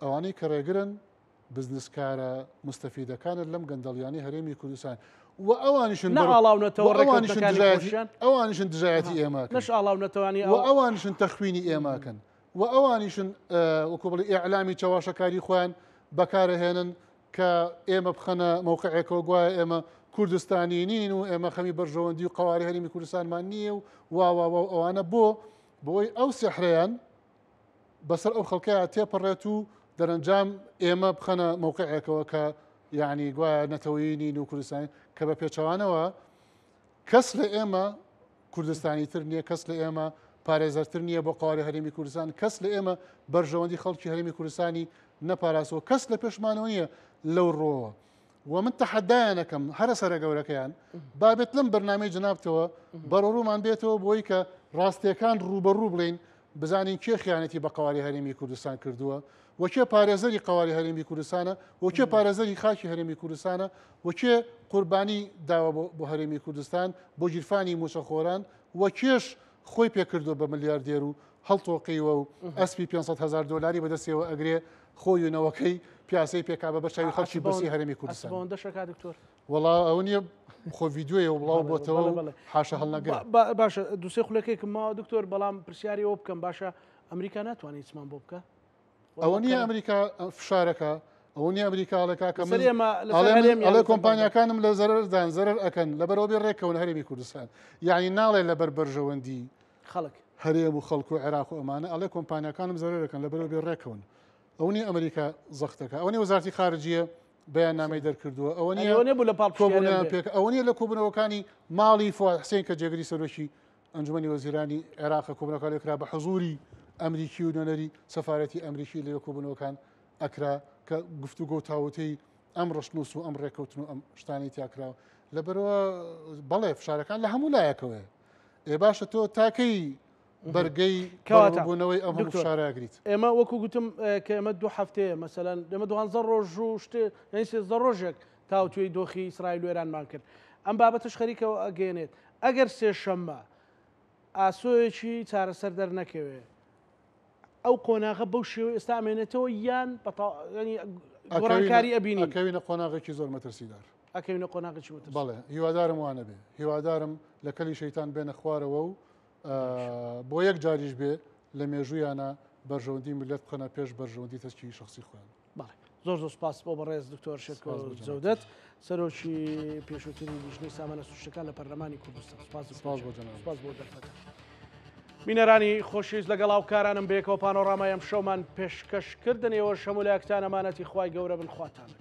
ئەوانەی کە ڕێگرن بزنسکارە مستەفیدەکانن لەم گەندەڵیانەی هەرێمی کوردستان و ئەوانیشن نەئاڵاونەتەوە ئەوانیشن دژایەتی ئێمە نەش ئاڵاونەتەوانی و ئەوانیشن تەخوینی ئێمەکەن. و ئەوانیشن وەکو بڵێ ئیعلامی چەواشەکاری خۆیان بەکارەهێنن کە ئێمە بخەنە مەوقعێکەوە گوایە ئێمە کوردستانی نین و ئێمە خەمی بەرژەوەندی و قەوارەی هەرێمی کوردستانمان نییە و وا وا وا ئەوانە بۆ بۆی ئەو سحرەیان بەسەر ئەو خەڵکەیە تێپەڕێت و دەرەنجام ئێمە بخەنە مەوقعێکەوە کە یعنی گوایە نەتەوەیی نین و کوردستانی کە بە پێچەوانەوە کەس لە ئێمە کوردستانی تر نییە، کەس لە ئێمە پارێزەرتر نییە بۆ قەوارەی هەرێمی کوردستان، کەس لە ئێمە بەرژەوەندی خەڵکی هەرێمی کوردستانی نەپاراستووە، کەس لە پێشمانەوە نییە لەو ڕووەوە. و من تەحەدایان ئەکەم هەرە سەرە گەورەکەیان با بێت لەم بەرنامەی جەنابتەوە بەرەوڕوومان بێتەوە بۆی کە ڕاستیەکان ڕووبەڕوو بڵێین بزانین کێ خیانەتی بە قەوارەی هەرێمی کوردستان کردووە و کێ پارێزەری قەوارەی هەرێمی کوردستانە و کێ پارێزەری خاکی هەرێمی کوردستانە و کێ قوربانی داوە بۆ هەرێمی کوردستان بۆ گیرفانی مووچەخۆران و کێش خۆی پێکردووە بە ملیاردێر و هەڵتۆقیوە و ئەسپی 500 هزار دۆلاری بەدەستەوە ئەگرێ خۆی و نەوەکەی پیاسەی پێکا بە بەرچاوی خەڵکی برسی هەرێمی کوردستان. دەشەکا دکتۆر. وەڵا ئەوە نییە خۆ ڤیدیۆیە و بڵاو بۆتەوە حاشا هەڵنەگر. باشە دوسێ خولەکێکم ماوە دکتۆر بەڵام پرسیاری ئەوە بکەم باشە ئەمریکا ناتوانێت هیچمان بۆ بکە؟ ئەوە نییە ئەمریکا فشارەکە ئەوە نییە ئەمریکا ئەڵێ کاکە من ئەڵێ کۆمپانیاکانم لە زەرەردان زەرەر ئەکەن لەبەرەوە بێ ڕێکەون هەرێمی کوردستان یعنی ناڵێ لەبەر بەرژەوەندی خەڵک هەرێم و خەڵک و عێراق و ئەمانە ئەڵێ کۆمپانیاکانم زەرەرەکەن لەبەرەوە بێ ڕێکەون ئەو نیە ئەمریکا زەختەکە ئەو نیە وەزارەتی خارجیە بەیاننامەی دەرکردووە ئەوە نیە ئەوە نەبوو لە پاڵ کۆبوونەوەیان پێک ئەوە نیە لە کۆبوونەوەکانی ماڵی فواد حسێن کە جێگری سەرۆکی ئەنجومەنی وەزیرانی عێراق کۆبوونەوەکان لێ کرا بە حزوری ئەمریکی و نوێنەری سەفارەتی ئەمریکی لەوێ کۆبوونەوەکان ئەکرا کە گفتوگۆ و تاوتێی ئەم ڕەشنووس و ئەم ڕێککەوتن و ئەم شتانەی تیا کراوە لەبەرەوە بەڵێ فشارەکان لە هەموو لایەکەوەیە ئێ باشە تۆ تاکەی بەرگەی کەواتە بوونەوەی ئەم هەموو دکتۆر فشارە ئەگریت؟ ئێمە وەکو گوتم کە ئێمە دوو هەفتەیە مەسەلەن ئێمە دوانزە ڕۆژ و شتێ یانی سێزدە ڕۆژێک تاوتوێی دۆخی ئیسرائیل و ئێرانمان کرد ئەم بابەتەش خەریکە ئەگەیەنێت ئەگەر سێشەممە ئاسۆیەکی چارەسەر دەرنەکەوێ ئەو قۆناغە بەو شێوە ئێستا ئەمێنێتەوە یان ینی گۆڕانکاری ئەبینین؟ ئەکەوینە قۆناغێکی زۆر مەترسیدار. ئەکەوینە قۆناغێکی مەترسیدار. بەڵێ هیوادارم وا نەبێ. هیوادارم لە کەلی شەیتان بێنە خوارەوە و بۆ یەک جاریش بێ لە مێژوویانە بەرژەوەندی میللەت بخەنە پێش بەرژەوەندی تەسکی شەخسی خۆیان. بەڵێ زۆر زۆر سپاس بۆ بەڕێز دکتۆر شێرکۆ سپاس بۆ جەنابتان. جەودەت سەرۆکی پێشووتری لیژنەی سامانە سروشتەکان لە پەرلەمانی کوردستان. سپاس دکتۆر سپاس بۆ جان. جەنابت. سپاس بۆ دەرفەتە. بینەرانی خۆشەویست لەگەڵ هاوکارانم بەیەکەوە پانۆڕامای ئەمشەومان پێشکەش کردن ئێوەش هەموو لایەکتان ئەمانەتی خوای گەورە بن خواتان لەگەڵ.